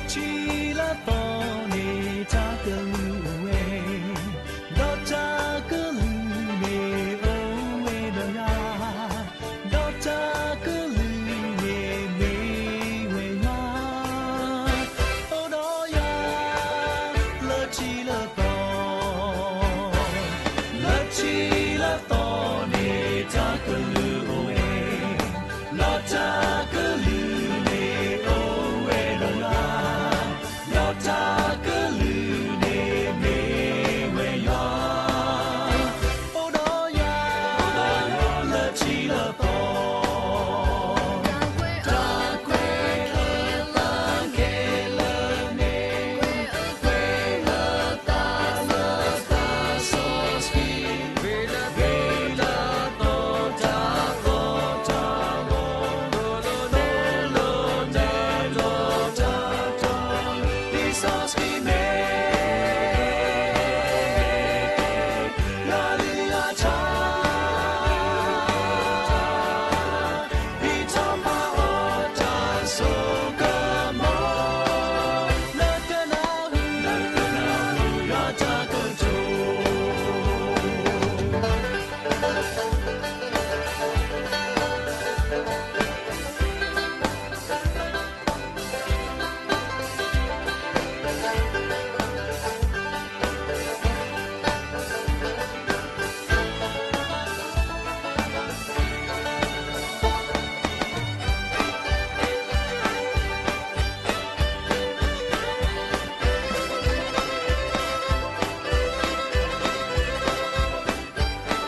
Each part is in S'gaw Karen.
ထံလၢသီန့ၣ်တၢ်ကလုၢ်အိၣ်ဝဲ, ဒီးတၢ်ကလုၢ်န့ၣ်အိၣ်ဝဲဒီးယွၤ, ဒီးတၢ်ကလုၢ်န့ၣ်မ့ၢ်ဝဲယွၤ, အိၣ်ဒီးယွၤလၢထံလၢသီ, လၢထံလၢသီန့ၣ်တၢ်ကလုၢ်အိၣ်ဝဲ, ဒီးတၢ်ကလုၢ်န့ၣ်အိၣ်ဝဲဒီးယွၤ, ဒီးတၢ်ကလုၢ်န့ၣ်မ့ၢ်ဝဲယွၤ, အိၣ်ဒီးယွၤ, အိၣ်ဒီးယွၤလၢထံလၢသီ, တၢ်ကွဲးအသးခဲလၢာ်န့ၣ်, ကွဲးအသးလၢသးစီဆှံ, မ့ၢ်လၢသီတၢ်သီတၢ်ဂီၤ, ဒိၣ်ဒိၣ်တၢ်တၢ်တၢ်တၢ်, လံာ်စီဆှံမ့ၢ် ယွၤလံယွၤထါ, ယထီၣ်ဖးအီၤတၢ်စိကမီၤ, လၢကနၢ်ဟူ, လၢကနၢ်ဟူယွၤတၢ်ကတိၤ. လ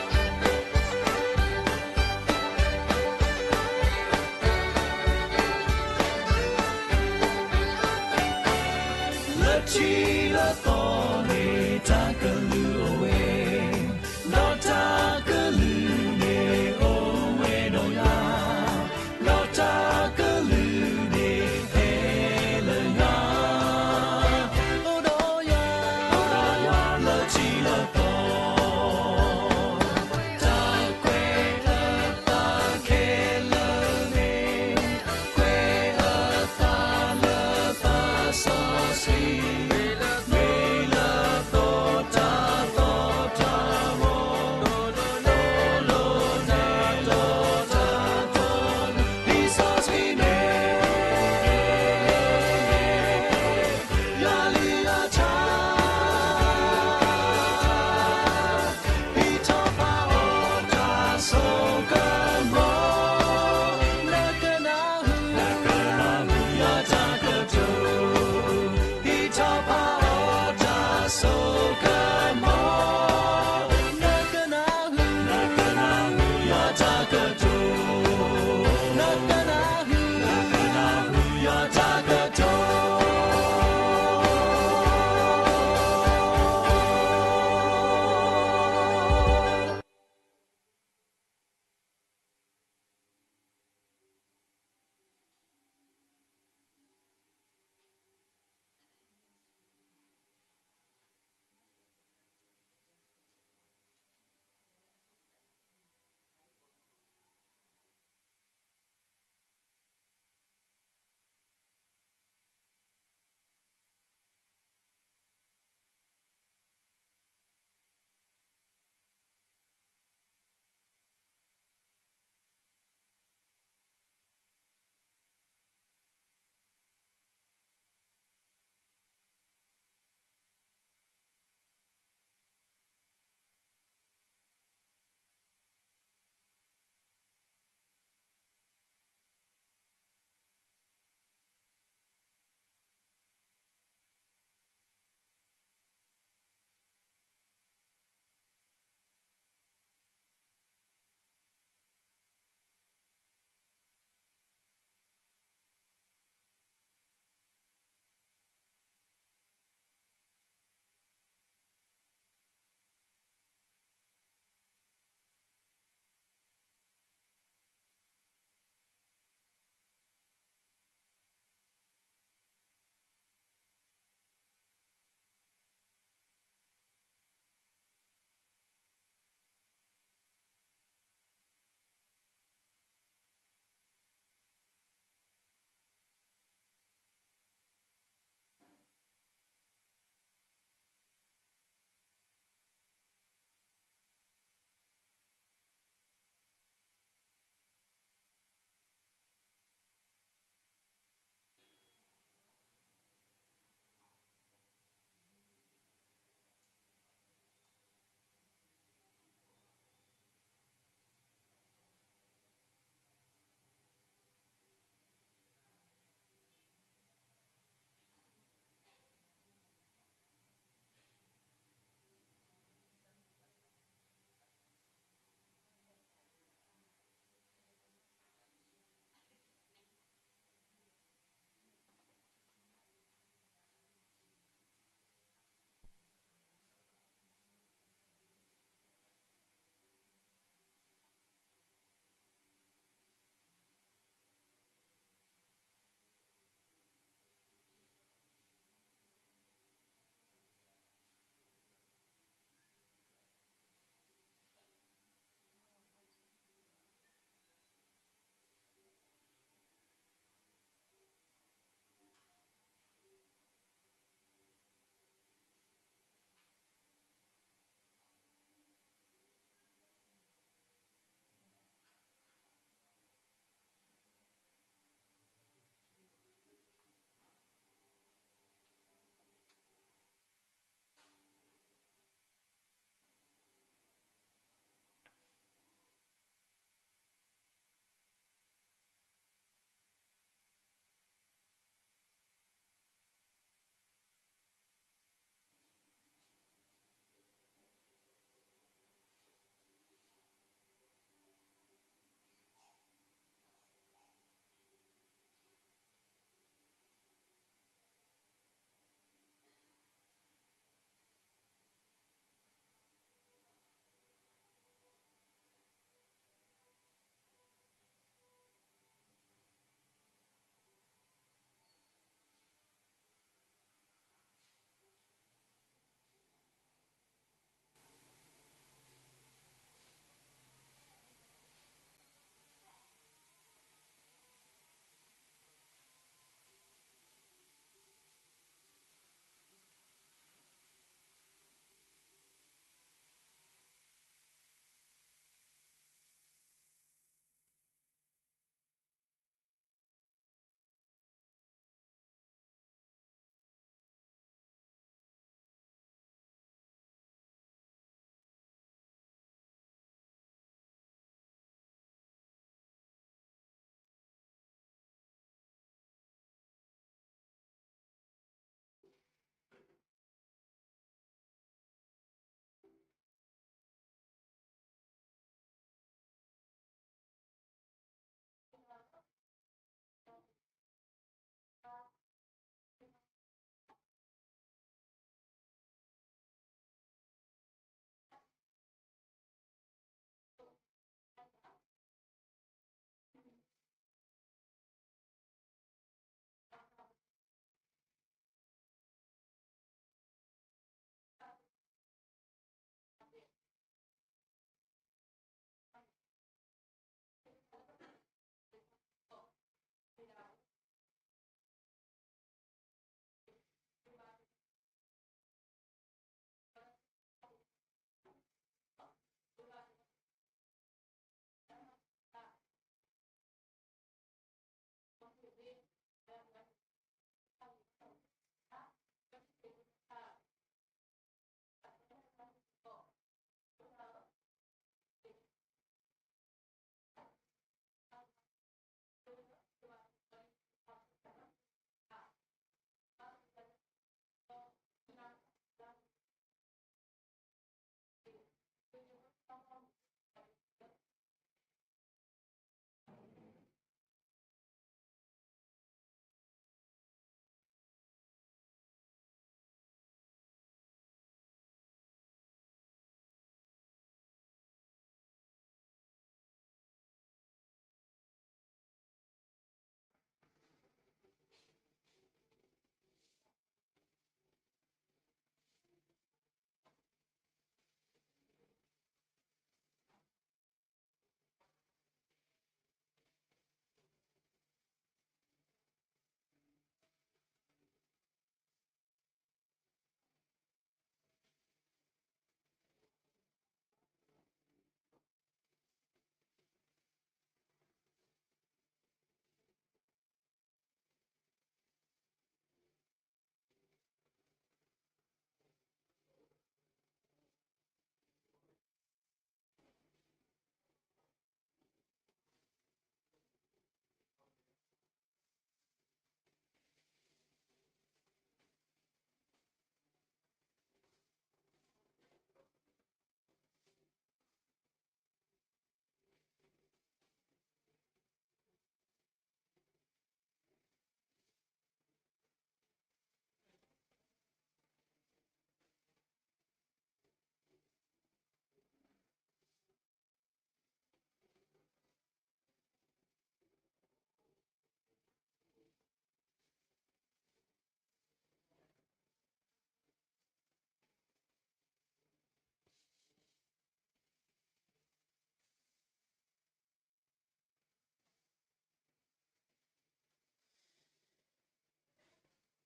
ၢထံလၢသီန့ၣ်တၢ်ကလုၢ်အိၣ်ဝဲ, ဒီးတၢ်ကလုၢ်န့ၣ်အိၣ်ဝဲဒီးယွၤ, ဒီးတၢ်ကလုၢ်န့ၣ်ဟဲလၢယွၤ, အိၣ်ဒီးယွၤ, အိၣ်ဒီးယွၤလၢထံလၢသီ, တၢ်ကွဲးအသးခဲလၢာ်န့ၣ်, ကွဲးအသးလၢသးစီဆှံ, မ့ၢ်လၢ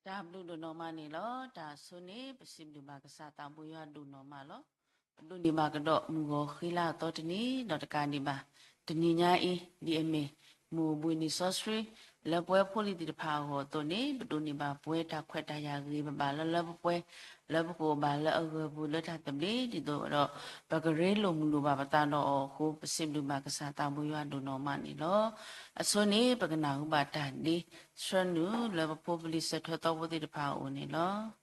တၢ်ဘျုးဒိၣ်နီၢ်မးန့ၣ်လီၤ. တၢ်ဆိန့ၣ် ပစံးဘျုးဘၣ်ကစၢ်သးဘိယွၤဒိၣ်နီၢ်မးလီၤ. ပဒိးန့ၢ်ဘၣ်ကဒီးမုၢ်ဂီၤဃ့လၢအသီတနံၤ ဒီးတကးဒံးဘၣ် တနံၤညါအံၤ ဒ်အမ့ၢ် မုၢ်ဘှံးနံၤစီဆှံ လၢပဝဲဖိလံၤသ့ၣ်တဖၣ်အဂီၢ်အသိးန့ၣ် ပဒိးန့ၢ်ဘၣ်ပဝဲတၢ်ခွဲးတၢ်ယာ်ဂ့ၤ ပဘၣ်လၢလၢပှဲၤပှဲၤ လၢပကအိၣ်ဘၣ်လၢအဂၢၢ်ပူၤလၢတၢ်သဘျ့ ဒ်သိးဒီး ပကရ့လိာ်မုာ်လိာ်ဘၣ်ပသးဒီးအီၤအဃိ ပစံးဘျုးဘၣ်ကစၢ်သးဘိယွၤဒိၣ်နီၢ်မးန့ၣ်လီၤ. အဆိန့ၣ် ပကနၢ်ဟူဘၣ်တၢ်ဒ့ဆှၢနုာ်လၢပဖိပလံၤစၢၤထွဲသီဖိသ့ၣ်တဖၣ်အအိၣ်န့ၣ်လီၤ.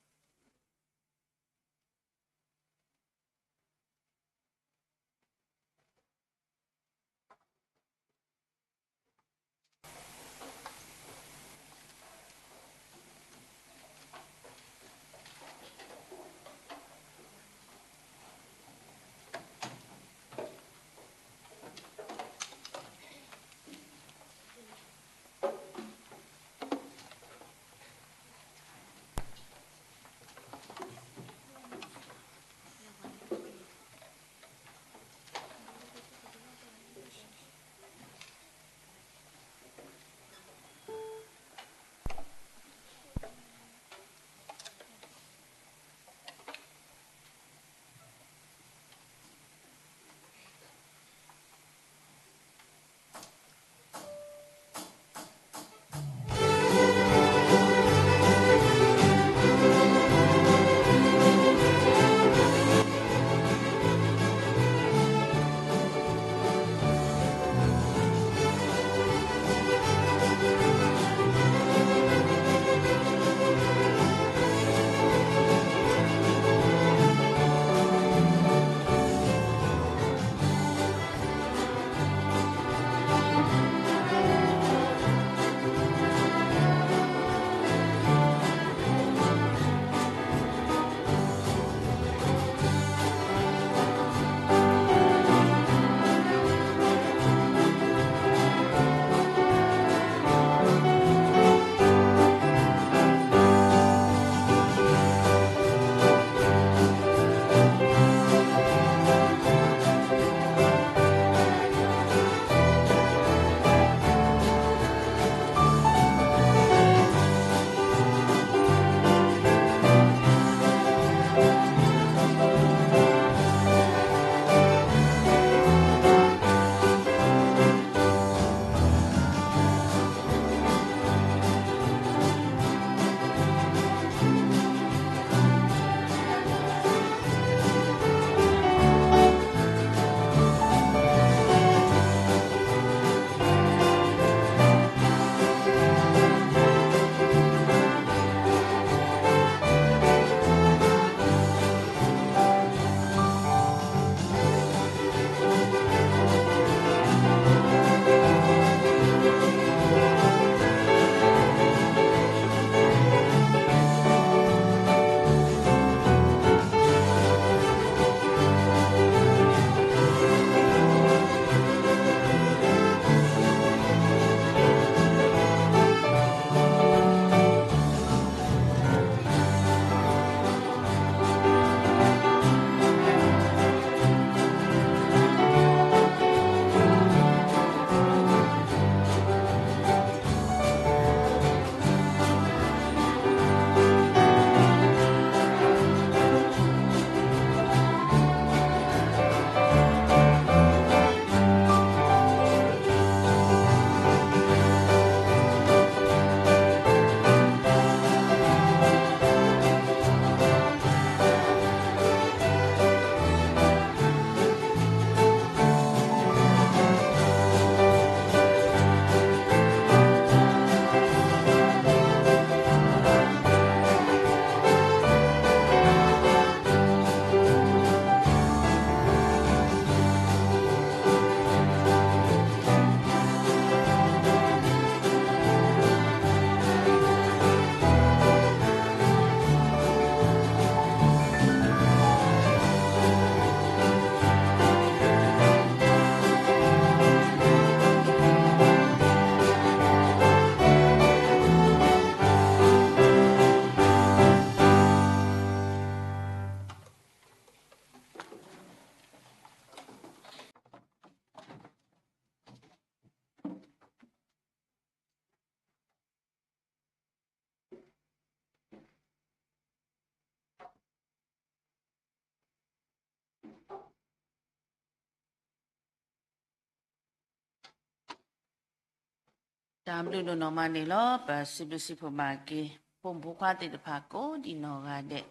တၢ်ဘျုးဒိၣ်နီၢ်မးန့ၣ်လီၤ. ပစံးဘျုးစံးဖှိၣ်ဘၣ်က့ၤ ဖိမုၣ်ဖိခွါသ့ၣ်တဖၣ်ကိးဒံးနီၢ်ဂၤဒဲး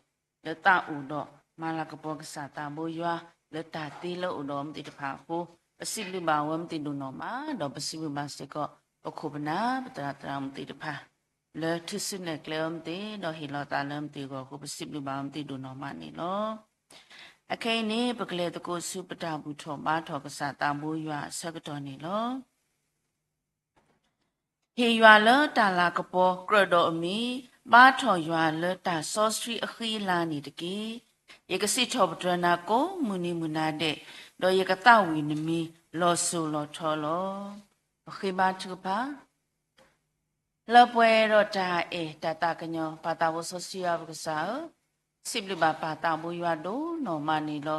လၢသးအိၣ်ဒီး မၤလၤကပီၤကစၢ်သးဘိယွၤ လၢတၢ်သ့လၢအအိၣ်ဒီးအဝဲသ့ၣ်တဖၣ်အဃိ ပစံးဘျုးဘၣ်ဝဲအဝဲသ့ၣ်ဒိၣ်နီၢ်မး, ဒီးပစံးဘျုးဘၣ်စ့ၢ်ကီး ပခိၣ်ပနၢ် ပသရၣ်သရၣ်မုၣ်သ့ၣ်တဖၣ် လၢထုးစုနဲၣ်ကျဲအဝဲသ့ၣ် ဒီးဟ့ၣ်လီၤသးလၢအဝဲသ့ၣ်အဂီၢ်အဃိ ပစံးဘျုးဘၣ်အဝဲသ့ၣ်ဒိၣ်နီၢ်မးန့ၣ်လီၤ. အခဲအံၤန့ၣ် ပကလဲၤသကိးဆူပတၢ်ဘူၣ်ထီၣ်ဘါထီၣ်ကစၢ်သးဘိယွၤအဆၢကတီၢ်န့ၣ်လီၤ. ဟ့ၣ်ယွၤလၢတၢ်လၤကပီၤကြၢးဒီးအမံၤ, ဘါထီၣ်ယွၤလၢတၢ်စီဆှံအဃံအလၤန့ၣ်တက့ၢ်. ယကစံးထီၣ်ပတြၢၤနၤကိးမုၢ်နံၤမုၢ်နၤဒဲး, ဒီးယကသးဝံၣ်နမံၤလီၤစိၤလီၤထီလီၤ. ပဃ့ဘါထုကဖၣ် လၢပှဲၤဒီးတၢ်အဲၣ်တၢ်သးကညီၤ ပၢ်သးဘိစီဆှံယွၤပကစၢ်ဧၢ, စံးဘျုးဘၣ်ပၢ်သးဘိယွၤဒိၣ်နီၢ်မးန့ၣ်လီၤ.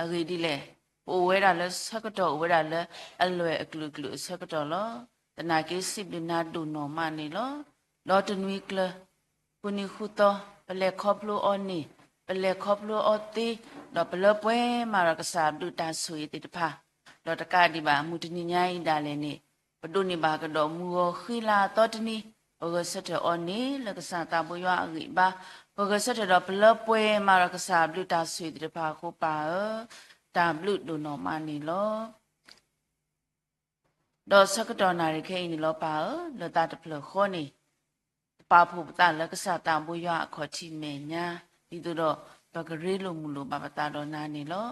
အဂ့ၢ်ဒ်လဲၣ်, ပအိၣ်ဝဲဒၣ်လၢဆၢကတီၢ်အိၣ်ဝဲဒၣ်လၢအလွဲၢ်အကလုာ်ကလုာ်အဆၢကတီၢ်လီၤ. သနာ်က့စံးဘျုးနၤဒိၣ်နီၢ်မးန့ၣ်လီၤ. ဒီးတနွံကျၢၤ ဃုနံၤဃုသီ ပလဲၤခီဖျိအီၤန့ၣ်, ပလဲၤခီဖျိအီၤသ့, ဒီးပလၢပှဲၤမးဒီးကစၢ်အဘျုးတၢ်ဆိၣ်ဂ့ၤသ့ၣ်တဖၣ်, ဒီးတကးဒံးဘၣ် မုၢ်တနံၤညါအံၤဒၣ်လဲာ်န့ၣ် ပဒိးန့ၢ်ဘၣ်ကဒီးမုၢ်ဂီၤဃံလၤအသီတနံၤ, ပဂဲၤဆၢထၢၣ်အီၤန့ၣ် လၢကစၢ်သးဘိယွၤအဂံၢ်အဘါ, ပဂဲၤဆၢထၢၣ်ဒီးပလၢပှဲၤမးဒီးကစၢ်အဘျုးတၢ်ဆိၣ်ဂ့ၤသ့ၣ်တဖၣ်အဃိ ပၢ်ဧၢ, တၢ်ဘျုးဒိၣ်နီၢ်မးန့ၣ်လီၤ. ဒီးဆၢကတီၢ်နၣ်ရံၣ်ခဲအံၤန့ၣ်လီၤ ပၢ်ဧၢ, လၢသးတဖျၢၣ်ဃီန့ၣ် ပာ်ဖှိၣ်ပသးလၢကစၢ်သးဘိယွၤအခီၣ်ထံးမဲာ်ညါ, ဒ်သိးဒီး ပကရ့လိာ်မုာ်လိာ်ဘၣ်ပသးဒီးနၤန့ၣ်လီၤ.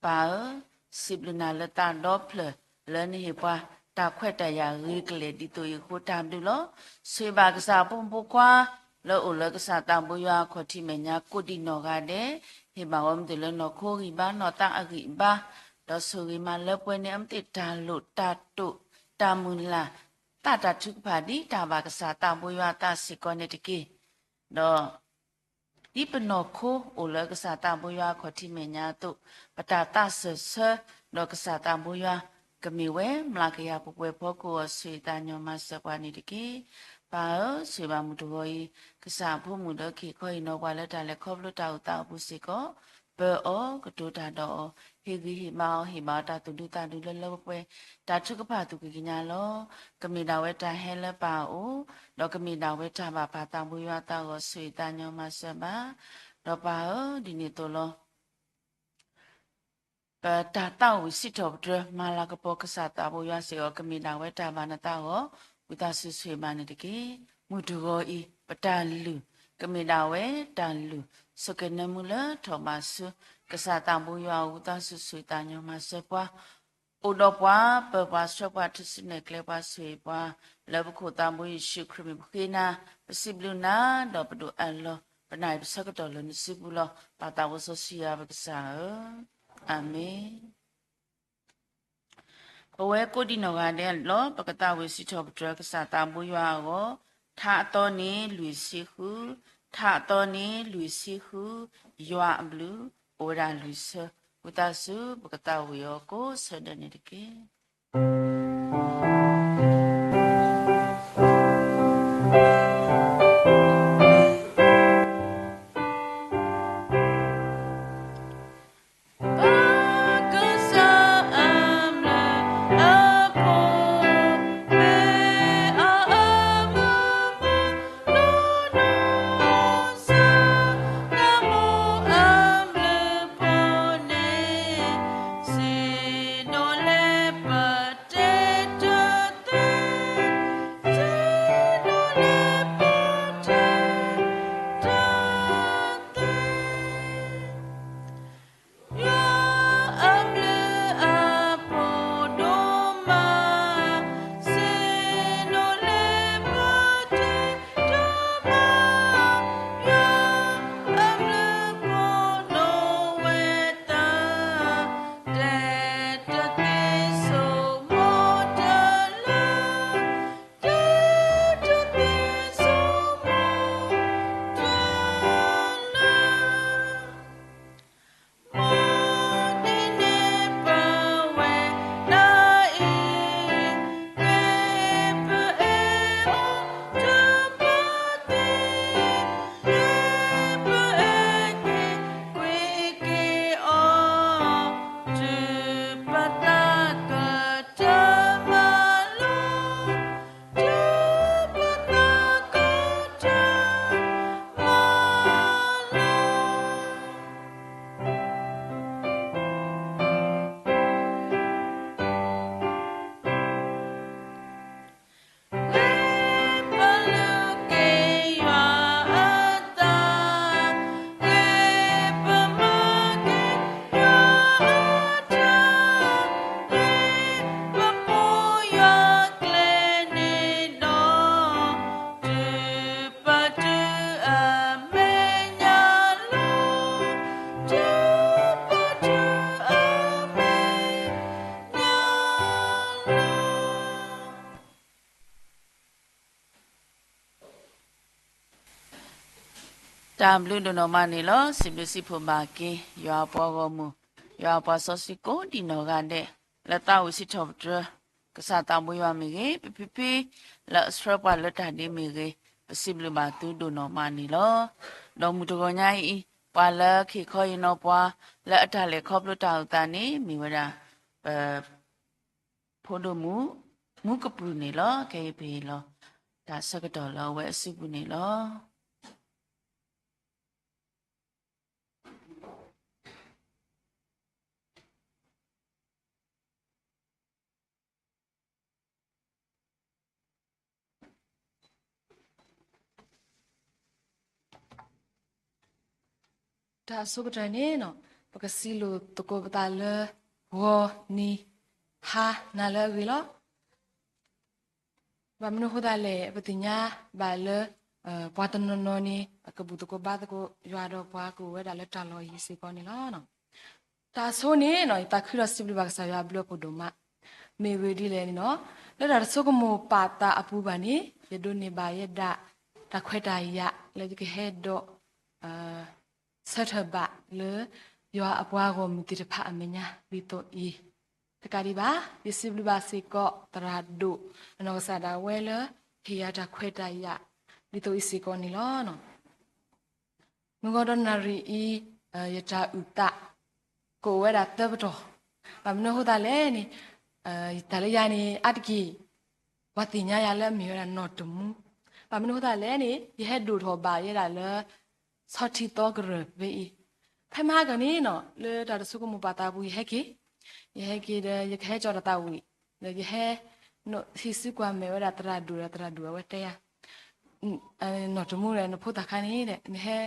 ပၢ်ဧၢ, စံးဘျုးနၤလၢသးဒီဖျၢၣ် လၢနဟ့ၣ်ပှၤတၢ်ခွဲးတၢ်ယာ်ဂ့ၤကလဲာ်ဒ်သိးအံၤအဃိ တၢ်ဘျုးလီၤ. ဆိၣ်ဂ့ၤဘၣ်ကစၢ်အဖိမုၣ်ဖိခွါ လၢအိၣ်လၢကစၢ်သးဘိယွၤအခီၣ်ထံးမဲာ်ညါကိးဒံးနီၢ်ဂၤဒဲး, ဟ့ၣ်ဘၣ်ဝဲမ့ၢ်သ့ၣ်လၢနီၢ်ခိဂံၢ်ဘါ နီၢ်သးအဂံၢ်အဘါ, ဒီးဆိၣ်ဂ့ၤမးလၢပှဲၤန့ၣ် အမ့ၢ်သ့ၣ်တၢ်လိၣ်တၢ်တိာ် တၢ်မုၢ်လၢ် သးတၢ်ထုကဖၣ်ဒ်တၢ်ဘၣ်ကစၢ်သးဘိယွၤအသးစ့ၢ်ကီးန့ၣ်တက့ၢ်. ဒီး ဒ်ပနီၢ်ခိအိၣ်လၢကစၢ်သးဘိယွၤအခီၣ်ထံးမဲာ်ညါအသိး, ပတၢ်သးစၢၢ်ဆၢ ဒီးကစၢ်သးဘိယွၤ ကမ့ၢ်ဝဲမျးကယၤပှဲၤပှဲၤဖီခိၣ်အီၤ ဆိၣ်ဂ့ၤသးညီမၤစၢၤပှၤန့ၣ်တက့ၢ်. ပၢ်ဧၢ, ဆိၣ်ဂ့ၤဘၣ်မုၢ်တဂီၤအံၤ ကစၢ်အဖိမုၣ်ဒီးခ့ၣ်ခီအံၤနီၤ ပှၤလၢတၢ်လဲၤခီဖျိတၢ်အိၣ်သးအပူၤစ့ၢ်ကီး, ပၢအီၤ, ကတိၤတၢ်ဒီးအီၤ, ဟ့ၣ်ဂံၢ်ဟ့ၣ်ဘါအီၤ, ဟ့ၣ်ဘၣ်အီၤတၢ်သူၣ်ဒူသးဒူလၢလၢပှဲၤပှဲၤ, တၢ်ထုကဖၣ်သူၣ်ကံၢ်ကညါလီၤ. ကမ့ၢ်ဒၣ်ဝဲတၢ်ဟဲလၢပၢ်အအိၣ်, ဒီးကမ့ၢ်ဒၣ်ဝဲတၢ်ဘၣ်ပၢ်သးဘိယွၤအသးအဂီၢ် ဆိၣ်ဂ့ၤသးညီမၤစၢၤဘၣ်. ဒီးပၢ်ဧၢ, ဒ်န့ၣ်အသိးလီၤ. ပတၢ်သးဝံၣ်စံးထီၣ်ပတြၢၤ မၤလၤကပီၤကစၢ်သးဘိယွၤစ့ၢ်ကီး ကမ့ၢ်ဒၣ်ဝဲတၢ်ဘၣ်နသးအဂီၢ် ဝံသးစူၤဆိၣ်ဂ့ၤဘၣ်န့ၣ်တက့ၢ်. မုၢ်တဂီၤအံၤ ပတၢ်လုၢ် ကမ့ၢ်ဒၣ်ဝဲတၢ်လုၢ် ဆိၣ်ကဲၤနၢမူလၢထီၣ်ဘးဆူ ကစၢ်သးဘိယွၤအအိၣ် ဝံသးစူၤဆိၣ်ဂ့ၤသးညီမၤစၢၤပှၤ အိၣ်ဒီးပှၤ ပၢၤပှၤဆှၢပှၤ ထုးစုနဲၣ်ကျဲပှၤ ဆိၣ်ဂ့ၤပှၤ လၢပခိၣ်သးဘိယ့ၣ်ၡူးခရံာ်မံၤ ပဃ့နၤ, ပစံးဘျုးနၤ ဒီးပဒိးအးလီၤ ပနၢ်အံၤပဆၢကတီၢ်လၢနစုပူၤလီၤ. ပၢ်သးဘိစီဆှံယွၤပကစၢ်ဧၢ, အၤမ့ၣ်. ပဝဲကိးဒံးနီၢ်ဂၤဒဲးလီၤ ပကသးဝံၣ်စံးထီၣ်ပတြၢၤကစၢ်သးဘိယွၤအဂီၢ်, ထါအသီန့ၣ်လွံၢ်ဆံဃု, ထါအသီန့ၣ်လွံၢ်ဆံဃု, ယွၤအဘျုး အိၣ်ဝဲဒၣ်လွံၢ်ဆၢ, ဝံသးစူၤ ပကသးဝံၣ်အီၤကိးဆၢဒဲးန့ၣ်တက့ၢ်. တၢ်ဘျုးဒိၣ်နီၢ်မးန့ၣ်လီၤ. စံးဘျုးစံးဖှိၣ်ဘၣ်က့ၤ ယွၤအပှၤဂီၢ်မုၢ်, ယွၤအပှၤစီဆှံကိးဒံးနီၢ်ဂၤဒဲး, လၢသးဝံၣ်စံးထီၣ်ပတြၢၤ ကစၢ်သးဘိယွၤမ့ၢ်ဂ့ၤ, ပဖံဖံ လၢအဆှၢပှၤလၢတၢ်ဒ့မ့ၢ်ဂ့ၤ, ပစံးဘျုးဘၣ်သုဒိၣ်နီၢ်မးန့ၣ်လီၤ. ဒီးမုၢ်တဂီၤညါအံၤ, ပှၤလၢကဟ့ၣ်ခီဟ့ၣ်နီၤပှၤ လၢအတၢ်လဲၤခီဖျိတၢ်အုၣ်သးန့ၣ် မ့ၢ်ဝဲဒၣ် ပ ဖိဒိၣ်မုၣ် မူကပူၤန့ၣ်လီၤ. ခဲအံၤပဟ့ၣ်လီၤ တၢ်ဆၢကတီၢ်လၢအဝဲအစုပူၤန့ၣ်လီၤ. တၢ်အဆိကတၢၢ်န့ၣ်, ပကစံးလိာ်သကိးပသးလၢ ဂီၤနံၤဟါနၤလၢအဂ့ၤလီၤ. ဘၣ်မနုၤအဃိသတးလဲၣ်, ပသ့ၣ်ညါဘၣ်လၢ ပှၤတနီၤနီၤန့ၣ် အကဘူၣ်သကိးဘါသကိးယွၤဒီးပှၤကအိၣ်ဝဲဒၣ်လၢတၢ်လီၢ်အံၤစ့ၢ်ကီးန့ၣ်လီၤ. တၢ်အဆိန့ၣ် ယသးခုဒီးစံးဘျုးဘၣ်ကစၢ်ယွၤအဘျုးအဖှိၣ်ဒိၣ်မး, မ့ၢ်ဂ့ၢ်ဒ်လဲၣ်န့ၣ်, လၢတၢ်တဆိကမိၣ်ပာ်သးအပူၤဘၣ်န့ၣ် ယဒိးန့ၢ်ဘၣ်ယဲဒၣ် တၢ်ခွဲးတၢ်ယာ်လၢယကဟဲဒီး ဆၢထၢၣ်ဘၣ်လၢ ယွၤအပှၤဂီၢ်မုၢ်သ့ၣ်တဖၣ်အမဲာ်ညါဒ်သိးအံၤ, တကးဒံးဘၣ် ယစံးဘျုးဘၣ်စ့ၢ်ကီးသရၣ်ဒိၣ် အနီၢ်ကစၢ်ဒၣ်ဝဲလၢ ဟ့ၣ်ယၤတၢ်ခွဲးတၢ်ယာ်ဒ်သိးအံၤစ့ၢ်ကီးန့ၣ်လီၤ. မုၢ်ဂီၤဒီးနၣ်ရံၣ်အံၤ ယတၢ်အုၣ်သး ကအိၣ်ဝဲဒၣ်သၢပတီၢ်, ဘၣ်မနုၤအဃိသတးလဲၣ်န့ၣ်, တၢ်လၢယၤန့ၣ် အါတက့ၢ် ပှၤသ့ၣ်ညါယၤလၢအမ့ၢ်ဝဲဒၣ်နီၢ်တမူ, ဘၣ်မနုၤအဃိသတးလဲၣ်န့ၣ် ယဟဲဒိၣ်ထီၣ်ဘၣ်ယဲဒၣ်လၢ ဆီထံသီကရၢၢ်ဖဲအံၤ, ဖဲမဟါကီၢ်န့ၣ် လၢတၢ်တဆိကမိၣ်ပာ်သးအပူၤ ယဟဲက့ၤ, ယဟဲက့ၤဒီး ယကဟဲကၠီတၢ်သးဝံၣ်, ဒီးယဟဲ ဟံးစုကွၢ်မဲာ်ဝဲဒၣ်သရၣ်ဒိၣ်ဒီးသရၣ်ဒိၣ်အဝဲတဲယၤ နီၢ်တမူဒီး နဖိသၣ်ခါန့ၣ် နဟဲ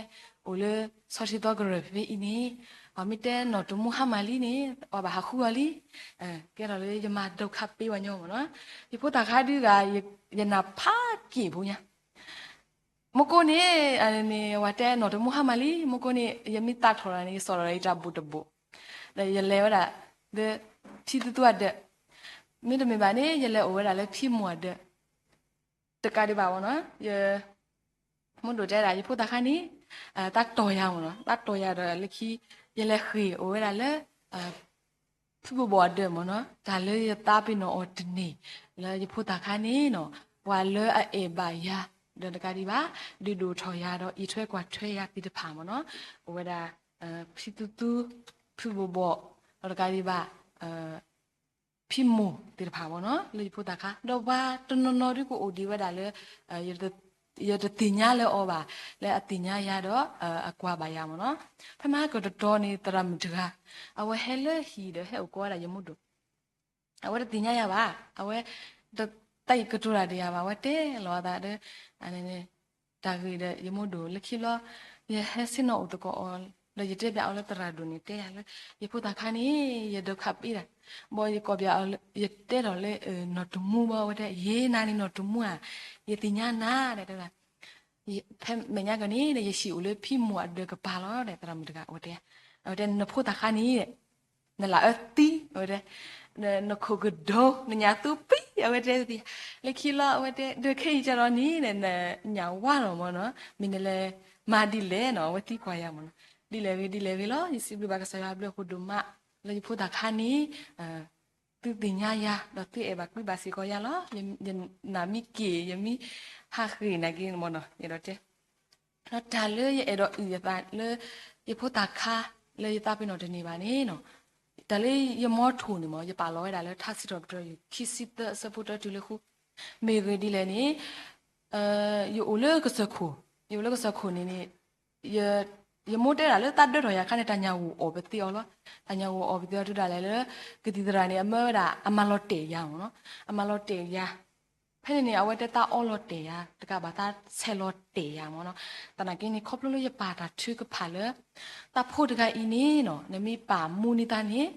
အိၣ်လၢ ဆီထံသီကရၢၢ်ဖဲအံၤန့ၣ်, အမ့ၢ်တဲနီၢ်တမူဟါမၢ်လံန့ၣ် အဝဲဘၣ်ဟးဃုအီၤလံ, ကဲထီၣ်လၢယမၤဒိးခါပ့ဝဲညီမ့ၢ်နီၤ, ယဖိသၣ်ခါဒုးဂၤ ယနၢ်ဖးက့ၢ်ဖိညါ မကိးန့ၣ်, ဝဲတဲနီၢ်တမူဟါမၢ်လံ, မကိးန့ၣ် ယမ့ၢ်သးထီၣ်တၢ်န့ၣ် ယစိာ်ထီၣ်ဒီးယတၢ်ဘိၣ်တဘိၣ်, ဒီးယလဲၤဝဲဒၣ်လၢ ဖံသူသူအဒၢး, မ့တမ့ၢ်ဘၣ်န့ၣ် ယလဲၤအိၣ်ဝဲဒၣ်လၢဖံမိၢ်အဒၢး, တကးဒံးဘၣ်မ့ၢ်နီၤ, ယ မိၢ်ဒိၣ်တဲဒၣ် ယဖိသၣ်ခါန့ၣ် သးတီၢ်ယၤမ့ၢ်နီၤ, သးတီၢ်ယၤဒီးလၢခံ ယလဲၤဃ့ၢ်အိၣ်ဝဲဒၣ်လၢ ဖုဘိၣ်ဘိၣ်အဒၢးမ့ၢ်နီၤ, တၢ်လၢယသးပ့ၤနီၣ်အီၤတန့ၢ် လၢယဖိသၣ်ခါန့ၣ်နီၤ, ပှၤလၢအအဲၣ်ဘၣ်ယၤ ဒီးတကးဒံးဘၣ် ဒုးဒိၣ်ထီၣ်ယၤဒီးအံးထွဲကွၢ်ထွဲယၤသ့ၣ်တဖၣ်မ့ၢ်နီၤ, အိၣ်ဝဲဒၣ် ဖံသူသူ ဖုဘိၣ်ဘိၣ် ဒီးတကးဒံးဘၣ် ဖံမိၢ်သ့ၣ်တဖၣ်မ့ၢ်နီၤ လၢယဖိသၣ်ခါ, ဒီးပှၤတနီၤနီၤဒုးကအိၣ်ဒံးဝဲဒၣ်လၢ ယတသ့ၣ်ညါလၢအီၤဘၣ်, လၢအသ့ၣ်ညါယၤဒီး အကွၢ်ဘၣ်ယၤမ့ၢ်နီၤ, ဖဲမဟါကတတီၤန့ၣ် သရၣ်မုၣ်တဂၤ အဝဲဟဲလၢဟံၣ်ဒီးဟဲအိၣ်ကိးဝဲဒၣ်ယမိၢ်ဒိၣ်, အဝဲတသ့ၣ်ညါယၤဘၣ်, အဝဲ တၢ်အံၤကတိၤတၢ်ဒီးယၤဘၣ်, အဝဲတဲလီၤအသးဒီး တၢ်ဂ့ၢ်ဒီးယမိၢ်ဒိၣ်လၢခံလီၤ, ယဟဲဆ့ၣ်နီၤအိၣ်သကိးအီၤ, ဒီးယတဲပၠးအီၤလၢသရၣ်ဒိၣ်န့ၣ် တဲယၤလၢ ယဖိသၣ်ခါန့ၣ် ယဒိးခးပ့တၢ်, ဘၣ်ယကိးပၠးအီၤ ယတဲထီၣ်လၢ နီၢ်တမူဘၣ်, အဝဲတဲ ယ့ နၤန့ၣ်နီၢ်တမူဧါ, ယသ့ၣ်ညါနၤ တဲဝဲဒၣ်, ဖဲမဲာ်ညါကီၢ်န့ၣ် ယဟံးအိၣ်လၢဖံမိၢ်အဒၢးကပၤလီၤ သရၣ်မုၣ်တဂၤ အဝဲတဲ, အဝဲတဲ နဖိသၣ်ခါန့ၣ် နလၢအၢသံ အဝဲတဲ, နခိၣ်ကဒိ နညၣ်သူပံ အဝဲတဲသ့, လၢခံလီၤ အဝဲတဲ ဒီးခဲအံၤကဒီးန့ၣ် နညၣ်ဝါလီၤမ့ၢ်နီၤ, မ့ၢ်နလဲၤမၤဒ်လဲၣ်နီၤ, အဝဲသံကွၢ်ယၤမ့ၢ်နီၤ, ဒ်လဲၣ်ဂ့ၤဒ်လဲၣ်ဂ့ၤလီၤ, ယစံးဘျုးဘၣ်ကစၢ်ယွၤအဘျုးအဖှိၣ်ဒိၣ်မး လၢယဖိသၣ်ခါန့ၣ် သုသ့ၣ်ညါယၤ ဒီးသုအဲၣ်ဘၣ်ကွံဘၣ်စ့ၢ်ကီးယၤလီၤ, ယနာ်မ့ၢ်က့ၢ် ယမ့ၢ်ဟးဃ့ၢ်နာ်က့မ့ၢ်နီၤ, ယအဲၣ်ဒိးတဲ ဒီးတၢ်လၢယအဲၣ်ဒိးအုၣ်ယသးလၢ ယဖိသၣ်ခါ လၢယသးပ့ၤနီၣ်တန့ၢ်ဘၣ်န့ၣ်နီၤ, တၢ်လၢယမီထိၣ်န့ၣ်မ့ၢ် ယပာ်လီၤဝဲဒၣ်လၢထါစံးထီၣ်ပတြၢၤ ခံဆံသၢအဆၢဖိတၢတုၤလၢဃု, မ့ၢ်ဂ့ၢ်ဒ်လဲၣ်န့ၣ် ယအိၣ်လၢကစၢၢ်ခိၣ်, ယအိၣ်လၢကစၢၢ်ခိၣ်န့ၣ်န့ၣ် ယမိၢ်တဲဒၣ်လၢသးဒၢထီၣ်ယၤခါန့ၣ် တၢ်ညၣ်ဂိၢ်အီၣ်ပသ့အီၤလီၤ, တၢ်ညၣ်ဂိၢ်အီၣ်ပသ့အီၤတုၤဒၣ်လဲာ်လၢ ကသံၣ်သရၣ်န့ၣ် အမၢဝဲဒၣ် အမၤလီၤတဲာ်ယၤမ့ၢ်နီၤ, အမၤလီၤတဲာ်ယၤ ဖဲန့ၣ်န့ၣ် အဝဲတဲသးအီလီၤတဲာ်ယၤ တကးဘၣ်သးဆဲးလီၤတဲာ်ယၤမ့ၢ်နီၤ, သနာ်က့န့ၣ် ခီဖျိလၢယပာ်တၢ်ထုကဖၣ်လၢ သးဖိတဂၤအံၤန့ၣ်နီၤ နမ့ၢ်ပာ်မူန့ၢ်သးန့ၣ်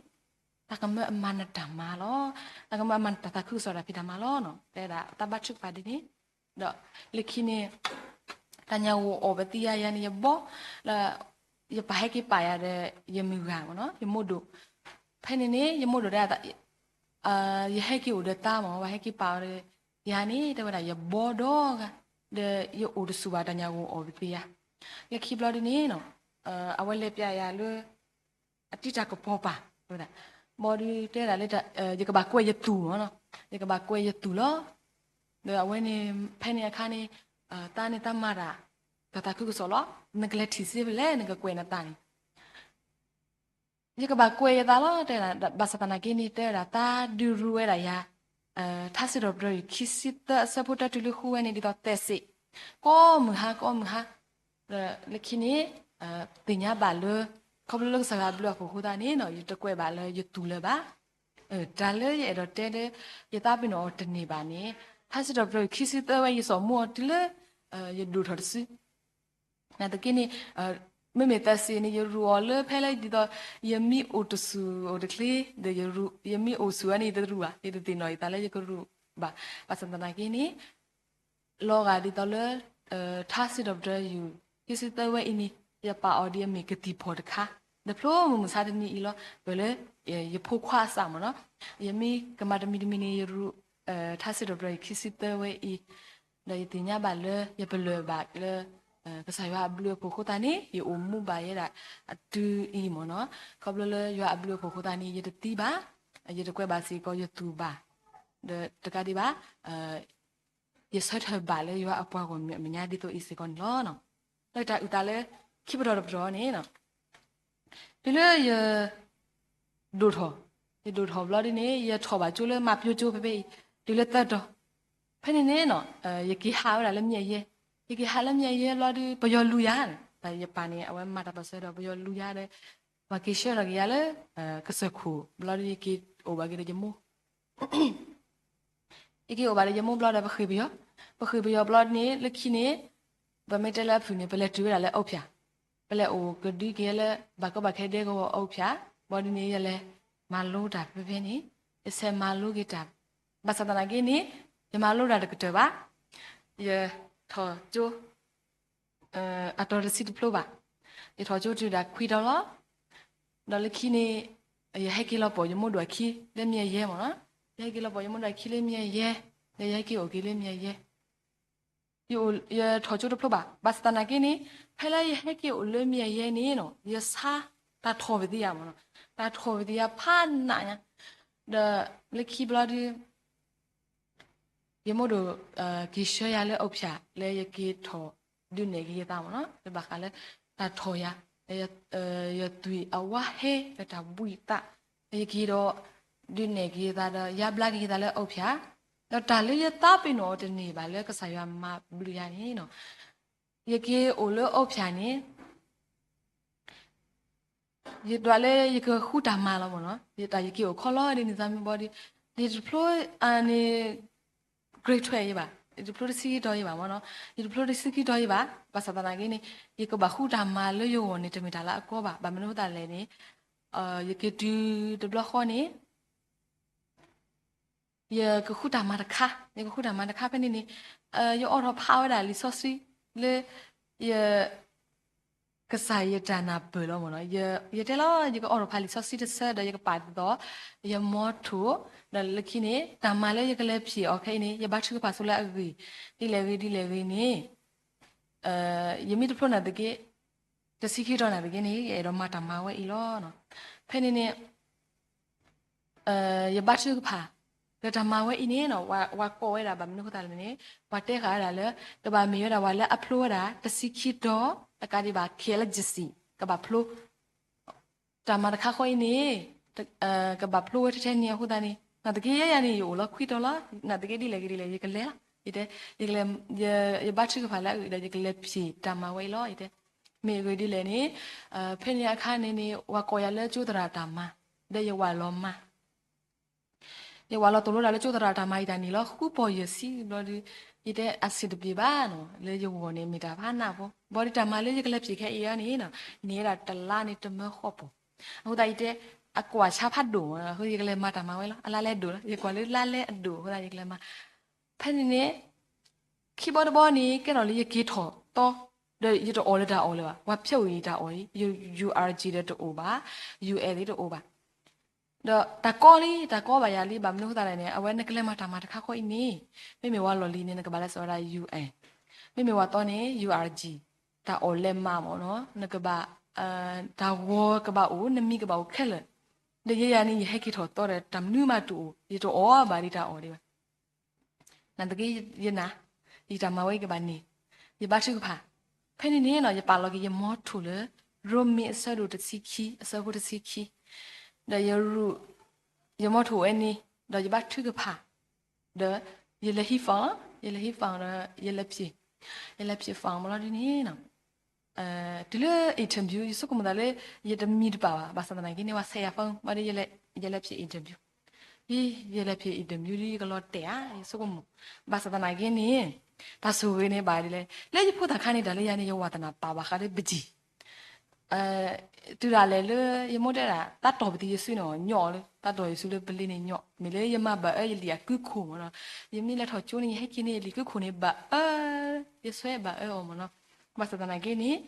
သးကမၢအမၤနတၢ်မၤလီၤ, သးကမၢအမၤနတၢ်သးခုကစီၣ်တၢ်ဖံးတၢ်မၤလီၤနီၤ, တဲဒၣ်သးဘါထုကဖၣ်ဒ်န့ၣ်, ဒီးလၢခံန့ၣ် တၢ်ညၣ်ဂိၢ်အီၣ်ပသ့ယၤယၤန့ၣ် ယဘီ လၢ ယပၢ်ဟဲက့ၤပာ်ယၤဒီး ယမုၢ်ဂၤမ့ၢ်နီၤ ယမိၢ်ဒိၣ်, ဖဲန့ၣ်န့ၣ် ယမိၢ်ဒိၣ်တဲ ယဟဲက့ၤအိၣ်ဒီးသးမ့ၢ် ပၢ်ဟဲက့ၤပာ်အီၤဒီး ယၤန့ၣ် တဲဝဲဒၣ်ယဘီဒီဂၤ ဒီးယအိၣ်တဆူၣ်ဘၣ် တၢ်ညၣ်ဂိၢ်အီၣ်ပသ့ယၤ လၢခံဘျီဒ်န့ၣ် အဝဲလဲၤပျးယၤလၢ အတံၢ်တၢ်ကပီၤပၤ, ဘီဒုးတဲဒၣ်လၢ ယကဘၣ်ကွဲးယသူၣ်မ့ၢ်နီၤ, ယကဘၣ်ကွဲးယသူၣ်လီၤ. ဒီးအဝဲန့ၣ် ဖဲန့ၣ်အခါန့ၣ် တၢ်န့ၣ်တၢ်မၤတၢ် တၢ်သးခုကစီၣ်လီၤ. နကလဲၤထံၣ်စ့ဖဲလဲၣ် နကကွဲးနသးန့ၣ် ယကဘၣ်ကွဲးယသးလီၤ တဲဒၣ်. ဘၣ်ဆၣ်သနာ်က့န့ၣ် တဲဝဲဒၣ် တၢ်ဒုးရူဝဲဒၣ်ယၤ ထါစံးထီၣ်ပတြၢၤ ခံဆံသၢ အဆၢဖိတၢတုၤလၢဃုဝဲန့ၣ် ဒ်သိးသဲးစ့ၣ် ကိးမုၢ်ဟါ ကိးမုၢ်ဟါ, လၢခံန့ၣ် သ့ၣ်ညါဘၣ်လၢ ခီဖျိလၢကစၢ်ယွၤအဘျုးအဖှိၣ်အဃိသတးန့ၣ် ယတကွဲးဘၣ်လၢယသူၣ်လၢၤဘၣ်. တၢ်လၢယအဲၣ်ဒိးတဲလၢ ယသးပ့ၤနီၣ်အီၤတန့ၢ်ဘၣ်န့ၣ် ထါစံးထီၣ်ပတြၢၤ ခံဆံသၢဝဲ ယစိာ်မူအီၤတုၤလၢ ယဒိၣ်ထီၣ်တစု နာ်သက့န့ၣ် မ့မ့ၢ်သဲးစ့ၣ်န့ၣ် ယရူးအီၤလၢဖဲလၢဒ်သိး ယမ့ၢ်အိၣ်တဆူၣ်အိၣ်တချ့ ဒီးယမ့ၢ်အိၣ်ဆူၣ်ဝဲန့ၣ် ယတရူးဘၣ်, ယတသ့ၣ်နီၣ်ယသးလၢယကရူးဘၣ်. ဘၣ်ဆၣ်သနာ်က့န့ၣ် လီၤဂာ်ဒ်သိးလၢ ထါစံးထီၣ်ပတြၢၤ ခံဆံသၢဝဲအံၤန့ၣ် ယပာ်အီၤဒ်အမ့ၢ်ကသံၣ်ဖီၣ်တခါ ဒီးဖျိမုၢ်မဆါတနံၤအံၤလီၤ. ပှၤလၢ ယဖိခွါအစးမ့ၢ်နီၤ, ယမ့ၢ်ကမၤတမံၤတမံၤန့ၣ် ယရူး ထါစံးထီၣ်ပတြၢၤ ခံဆံသၢဝဲအံၤ ဒီးယသ့ၣ်ညါဘၣ်လၢ ယပလၢၢ်ဘၣ်လၢ ကစၢ်ယွၤအဘျုးအဖှိၣ်အဃိသတးန့ၣ် ယအိၣ်မူဘၣ်ယဲဒၣ်အတုၤအံၤမ့ၢ်နီၤ. ခီဖျိလၢယွၤအဘျုးအဖှိၣ်အဃိသတးန့ၣ် ယတသံဘၣ်, ယတကွဲးဘၣ်စ့ၢ်ကီးယသူၣ်ဘၣ်, ဒီးတကးဒံးဘၣ် ယဆၢထၢၣ်ဘၣ်လၢယွၤအပှၤဂီၢ်မုၢ်အမဲာ်ညါဒ်သိးအံၤစ့ၢ်ကီးန့ၣ်လီၤ. ဒီးတၢ်အုၣ်သးလၢ ခံပတီၢ်တပတီၢ်န့ၣ် တုၤလၢယ ဒိၣ်ထီၣ်, ယဒိၣ်ထီၣ်ဘျီဒ်န့ၣ် ယထီၣ်ဘၣ်ကၠိလၢမၤပျိကၠိဖဲဖဲအံၤ တုၤလၢသၢတီၤ, ဖဲန့ၣ်န့ၣ် ယက့ၤဟးဝဲဒၣ်လၢမ့ၢ်အယဲ, ယက့ၤဟးလၢမ့ၢ်အယဲဘျီဒုး ပယီၤလူၤယၤ, ယပၢ်န့ၣ် အဝဲမၤတၢ်ပၢၢ်ဆၢဒီး ပယီၤလူၤယၤဒီး ပှၤက့ၤဆှၢထီၣ်က့ၤယၤလၢ ကစၢၢ်ခိၣ်ဘျီဒုး ယက့ၤအိၣ်ဘၣ်က့ၤဒီးယမိၢ် ယက့ၤအိၣ်ဘၣ်ဒီးယမိၢ်ဘျီဒီး ပဃ့ၢ်ပယီၤ, ပဃ့ၢ်ပယီၤဘျီန့ၣ် လၢခံန့ၣ် ပမ့ၢ်တဲလၢအဖုၣ်န့ၣ် ပလဲၤတုၤဝဲဒၣ်လၢအအိၣ်ဖၠၣ်, ပလဲၤအိၣ်ကဒုက့ၤလၢ ဘၣ်ကီဘၣ်ခဲဒဲကဝီၤအအိၣ်ဖၠၣ်, ဘျီဒ်န့ၣ် ယလဲၤမၤလိတၢ်ဖဲဖဲန့ၣ်, ယဆဲးမၤလိက့ၤတၢ်, ဘၣ်ဆၣ်သနာ်က့န့ၣ် ယမၤလိတၢ်တကတၢၢ်ဘၣ်, ယထီၣ်ကၠိ အတီၤတဆံတဖျိဘၣ်, ယထီၣ်ကၠိတုၤဒၣ်ခွံတီၤလီၤ. ဒီးလၢခံန့ၣ် ယဟဲက့ၤလီၤပိာ်ယမိၢ်ဒိၣ်အခံလၢမ့ၢ်အယဲမ့ၢ်နီၤ, ယဟဲက့ၤလီၤပိာ်ယမိၢ်ဒိၣ်အခံလၢမ့ၢ်အယဲ, ဒီးယဟဲက့ၤအိၣ်က့ၤလၢမ့ၢ်အယဲ, ယထီၣ်ကၠိတဖျိဘၣ်. ဘၣ်ဆၣ်သနာ်က့န့ၣ် ဖဲလၢယဟဲက့ၤအိၣ်လၢမ့ၢ်အယဲန့ၣ်နီၤ ယဆါတၢ်ထီၣ်ဝံၤသ့ယၤမ့ၢ်နီၤ, တၢ်ထီၣ်ဝံၤသ့ယၤဖးနးညါ, ဒီးလၢခံဘျီဒုး ယမိၢ်ဒိၣ် က့ၤဆှၢယၤလၢအအိၣ်ဖၠၣ်လၢယက့ၤထီၣ်ဒုးနဲၣ်က့ၤယသးမ့ၢ်နီၤ, လၢဘၣ်ဃးလၢတၢ်ထီၣ်ယၤ, ယသွံၣ်အဝါဟဲလၢတၢ်ဘှံးသး, ယက့ၤဒီး ဒုးနဲၣ်က့ၤယသးဒီး ယါဘျါက့ၤယသးလၢအအိၣ်ဖၠၣ်, ဒီးတၢ်လၢယသးပ့ၤနီၣ်အီၤတန့ၢ်ဘၣ်လၢကစၢ်ယွၤမၤဘျုးယၤန့ၣ်နီၤ, ယက့ၤအိၣ်လၢအအိၣ်ဖၠၣ်န့ၣ် ယဒွးလၢယကဃုတၢ်မၤလီၤမ့ၢ်နီၤ, ယတၢ်ယက့ၤအိၣ်ခီလီၤဒ်န့ၣ်သးမ့ၢ်ဘီဒီး ယတဖျိန့ၣ် grade twelve ယဘၣ်, ယတဖျိတဆံခံတီၤယဘၣ်မ့ၢ်နီၤ, ယတဖျိတဆံခံတီၤယဘၣ်, ဘၣ်ဆၣ်သနာ်က့န့ၣ် ယကဘၣ်ဃုတၢ်မၤလၢယဂီၢ်န့ၣ် တမ့ၢ်တၢ်လၢအကီဘၣ်, ဘၣ်မနုၤအဃိသတးလဲၣ်န့ၣ် ယက့ၤတုၤတဘျီဃီန့ၣ် ယကဃုတၢ်မၤတခါ, ယကဃုတၢ်မၤတခါဖဲန့ၣ်န့ၣ် ယအိးထီၣ်ဖးဝဲဒၣ်လံာ်စီဆှံလၢ ယ ကစၢ်ယတၢ်နၢ်ပၢၢ်လီၤမ့ၢ်နီၤ, ယတဲလီၤ ယကအိးထီၣ်ဖးလံာ်စီဆှံတဆၢဒီးယကပာ်ဒ်သိး ယ motto, ဒီးလၢခံန့ၣ် တၢ်မၤလၢယကလဲၤဖျ့ၣ်အီၤခဲအံၤန့ၣ် ယဘါထုကဖၣ်ဆိလၢအဂ့ၢ် ဒ်လဲၣ်ဂ့ၤဒ်လဲၣ်ဂ့ၤန့ၣ် ယမ့ၢ်တဖျိနာ်သက့ တဆံခံတီၤနာ်သက့န့ၣ် ယအဲၣ်ဒိးမၤတၢ်မၤဝဲအံၤလီၤ. ဖဲန့ၣ်န့ၣ် ယဘါထုကဖၣ် ဒီးတၢ်မၤဝဲအံၤန့ၣ် ပှၤကိးဝဲဒၣ်ဘၣ်မနုၤအဃိသတးလဲၣ်န့ၣ် ပှၤတဲဃာ်ဝဲဒၣ်လၢ ကဘၣ်မ့ၢ်ဝဲဒၣ်ပှၤလၢအဖျိဝဲဒၣ် တဆံခံတီၤ တကးဒံးဘၣ် ခဲလၢာ်ယစံး ကဘၣ်ဖျိ တၢ်မၤတခါဃီအံၤန့ၣ် ကဘၣ်ဖျိဝဲထဲထဲန့ၣ်အဃိသတးန့ၣ် နာ်သက့ယဲယၤန့ၣ် ယအိၣ်လီၤခွံတီၤလီၤ. နာ်သက့ဒ်လဲၣ်ဂ့ၤဒ်လဲၣ် ယကလဲၤလီၤ. ယတဲ ယကလဲၤ ယဘါထုကဖၣ်လၢအဂ့ၢ်ဒီး ယကလဲၤဖျ့ၣ်တၢ်မၤဝဲအံၤလီၤ. ယတဲ မ့ၢ်အဂ့ၢ်ဒ်လဲၣ်န့ၣ် ဖဲန့ၣ်အခါန့ၣ်န့ၣ် ပှၤကိးယၤလၢကၠိသရၣ်တၢ်မၤ ဒီးယဝးလီၤမၤ ယဝးလီၤတိၢ်လိတၢ်လၢကၠိသရၣ်တၢ်မၤအံၤတၢ်န့ၣ်လီၤ. ဃုပီၢ်ယဲၢ်ဆံဘျီဒီး ယတဲအဆင်တပြေဘၣ်နီၤ လၢယဂီၢ်န့ၣ် မ့ၢ်တၢ်ဖးနးဖိ ဘၣ်ဒီးတၢ်မၤလၢယကလဲၤဖျ့ၣ်ခဲအံၤန့ၣ် န့ၢ်ဝဲဒၣ်တလါန့ၣ်တမၢဃီပီၢ်. အဃိသတးယတဲ အကွၢ်ဆါဖးဒိၣ်မး အဃိယကလဲၤမၤတၢ်မၤဝဲလီၤ. အလါလဲဒိၣ်လီၤ ယကွၢ်လၢလါလဲအဒိၣ်အဃိသတးယကလဲၤမၤ ဖဲန့ၣ်န့ၣ် ခံဘီတဘီန့ၣ် ကဲထီၣ်လၢယက့ၤထီၣ်တီ ဒီးယတအီၣ်လၢတၢ်အီၣ်လၢၤဘၣ်. ပှၤဖျိအံၤတၢ်အီၣ်အံၤ URG ဒီးတအိၣ်ဘၣ်, UL ဒီးတအိၣ်ဘၣ်. ဒီးတၢ်ကီလံ တၢ်ကီဘၣ်ယၤလံ ဘၣ်မနုၤအဃိသတးလဲၣ်န့ၣ် အဝဲနကလဲၤမၤတၢ်မၤတခါဃီအံၤန့ၣ် မ့မ့ၢ်ဝဲလီၢ်လံၤန့ၣ် နကဘၣ်လဲၤစိာ်ဝဲဒၣ် UL, မ့မ့ၢ်ဝဲသီန့ၣ် URG တၢ်အီၣ်လဲးမးမ့ၢ်နီၤ, နကဘၣ်, တၢ်ဂီၤကဘၣ်အိၣ်, နမံၤကဘၣ်အိၣ်ခဲလၢာ်, ဒီးယဲယၤန့ၣ် ယဟဲက့ၤထီၣ်သီဒီး တၢ်မနုၤမးတအိၣ်, ယတအီၣ်ဘၣ်ဒံးတၢ်အီၣ်ဒံးဘၣ်. နာ်သက့ယနာ်, ယတၢ်မၤဝဲအံၤကဘၣ်န့ၢ်, ယဘါထုကဖၣ်. ဖဲန့ၣ်န့ၣ်နီၤ ယပာ်လီၤက့ၤယမီထိၣ်လၢ ရိမ့ၤအဆၢဒိၣ်တဆံခံ အဆၢဖိတဆံခံ, ဒီးယရူး, ယမီထိၣ်ဝဲန့ၣ်, ဒီးယဘါထုကဖၣ်, ဒီးယလဲၤဟံး phone လီၤ, ယလဲၤဟံး phone ဒီး ယလဲၤဖျ့ၣ်, ယလဲၤဖျ့ၣ် phone မ့ၢ်လီၤဒ်န့ၣ်နီၤ တုၤလၢ interview ယဆိကမိၣ်သးလၢ ယတမံၤတဘၣ်ဘၣ်, ဘၣ်ဆၣ်သနာ်က့န့ၣ် ဝဲဆဲးယၤ phone ဘၣ်ဒီး ယလဲၤဖျ့ၣ် interview, ယလဲၤဖျ့ၣ် interview ဒီးယကလီၤတဲာ်ဧါ ယဆိကမိၣ်, ဘၣ်ဆၣ်သနာ်က့န့ၣ် တၢ်ဆိၣ်ဂ့ၤန့ၣ်ဘၣ်ဒ်လဲၣ်, လၢယဖိသၣ်ခါန့ၣ် တၢ်လၢယၤန့ၣ် ယဝါသနာ်ပာ်ဘၣ်ဃးလၢပကံၢ် တုၤဒၣ်လဲာ်လၢ ယမိၢ်တဲဒၣ် တၢ်တီၢ်ပသံယစုန့ၣ်အီၤညီလၢ တၢ်တီၢ်ယစုလၢပလ့န့ၣ်ညီ, မ့ၢ်လၢယမၤဘၣ်အၢယလံာ်အကုခိၣ်မ့ၢ်နီၤ, ယမ့ၢ်လဲၤထီၣ်ကၠိန့ၣ် ယဟဲက့ၤန့ၣ် ယလံာ်ကုခိၣ်န့ၣ်ဘၣ်အၢ, ယဆွဲဘၣ်အၢအီၤမ့ၢ်နီၤ, ဘၣ်ဆၣ်သနာ်က့န့ၣ်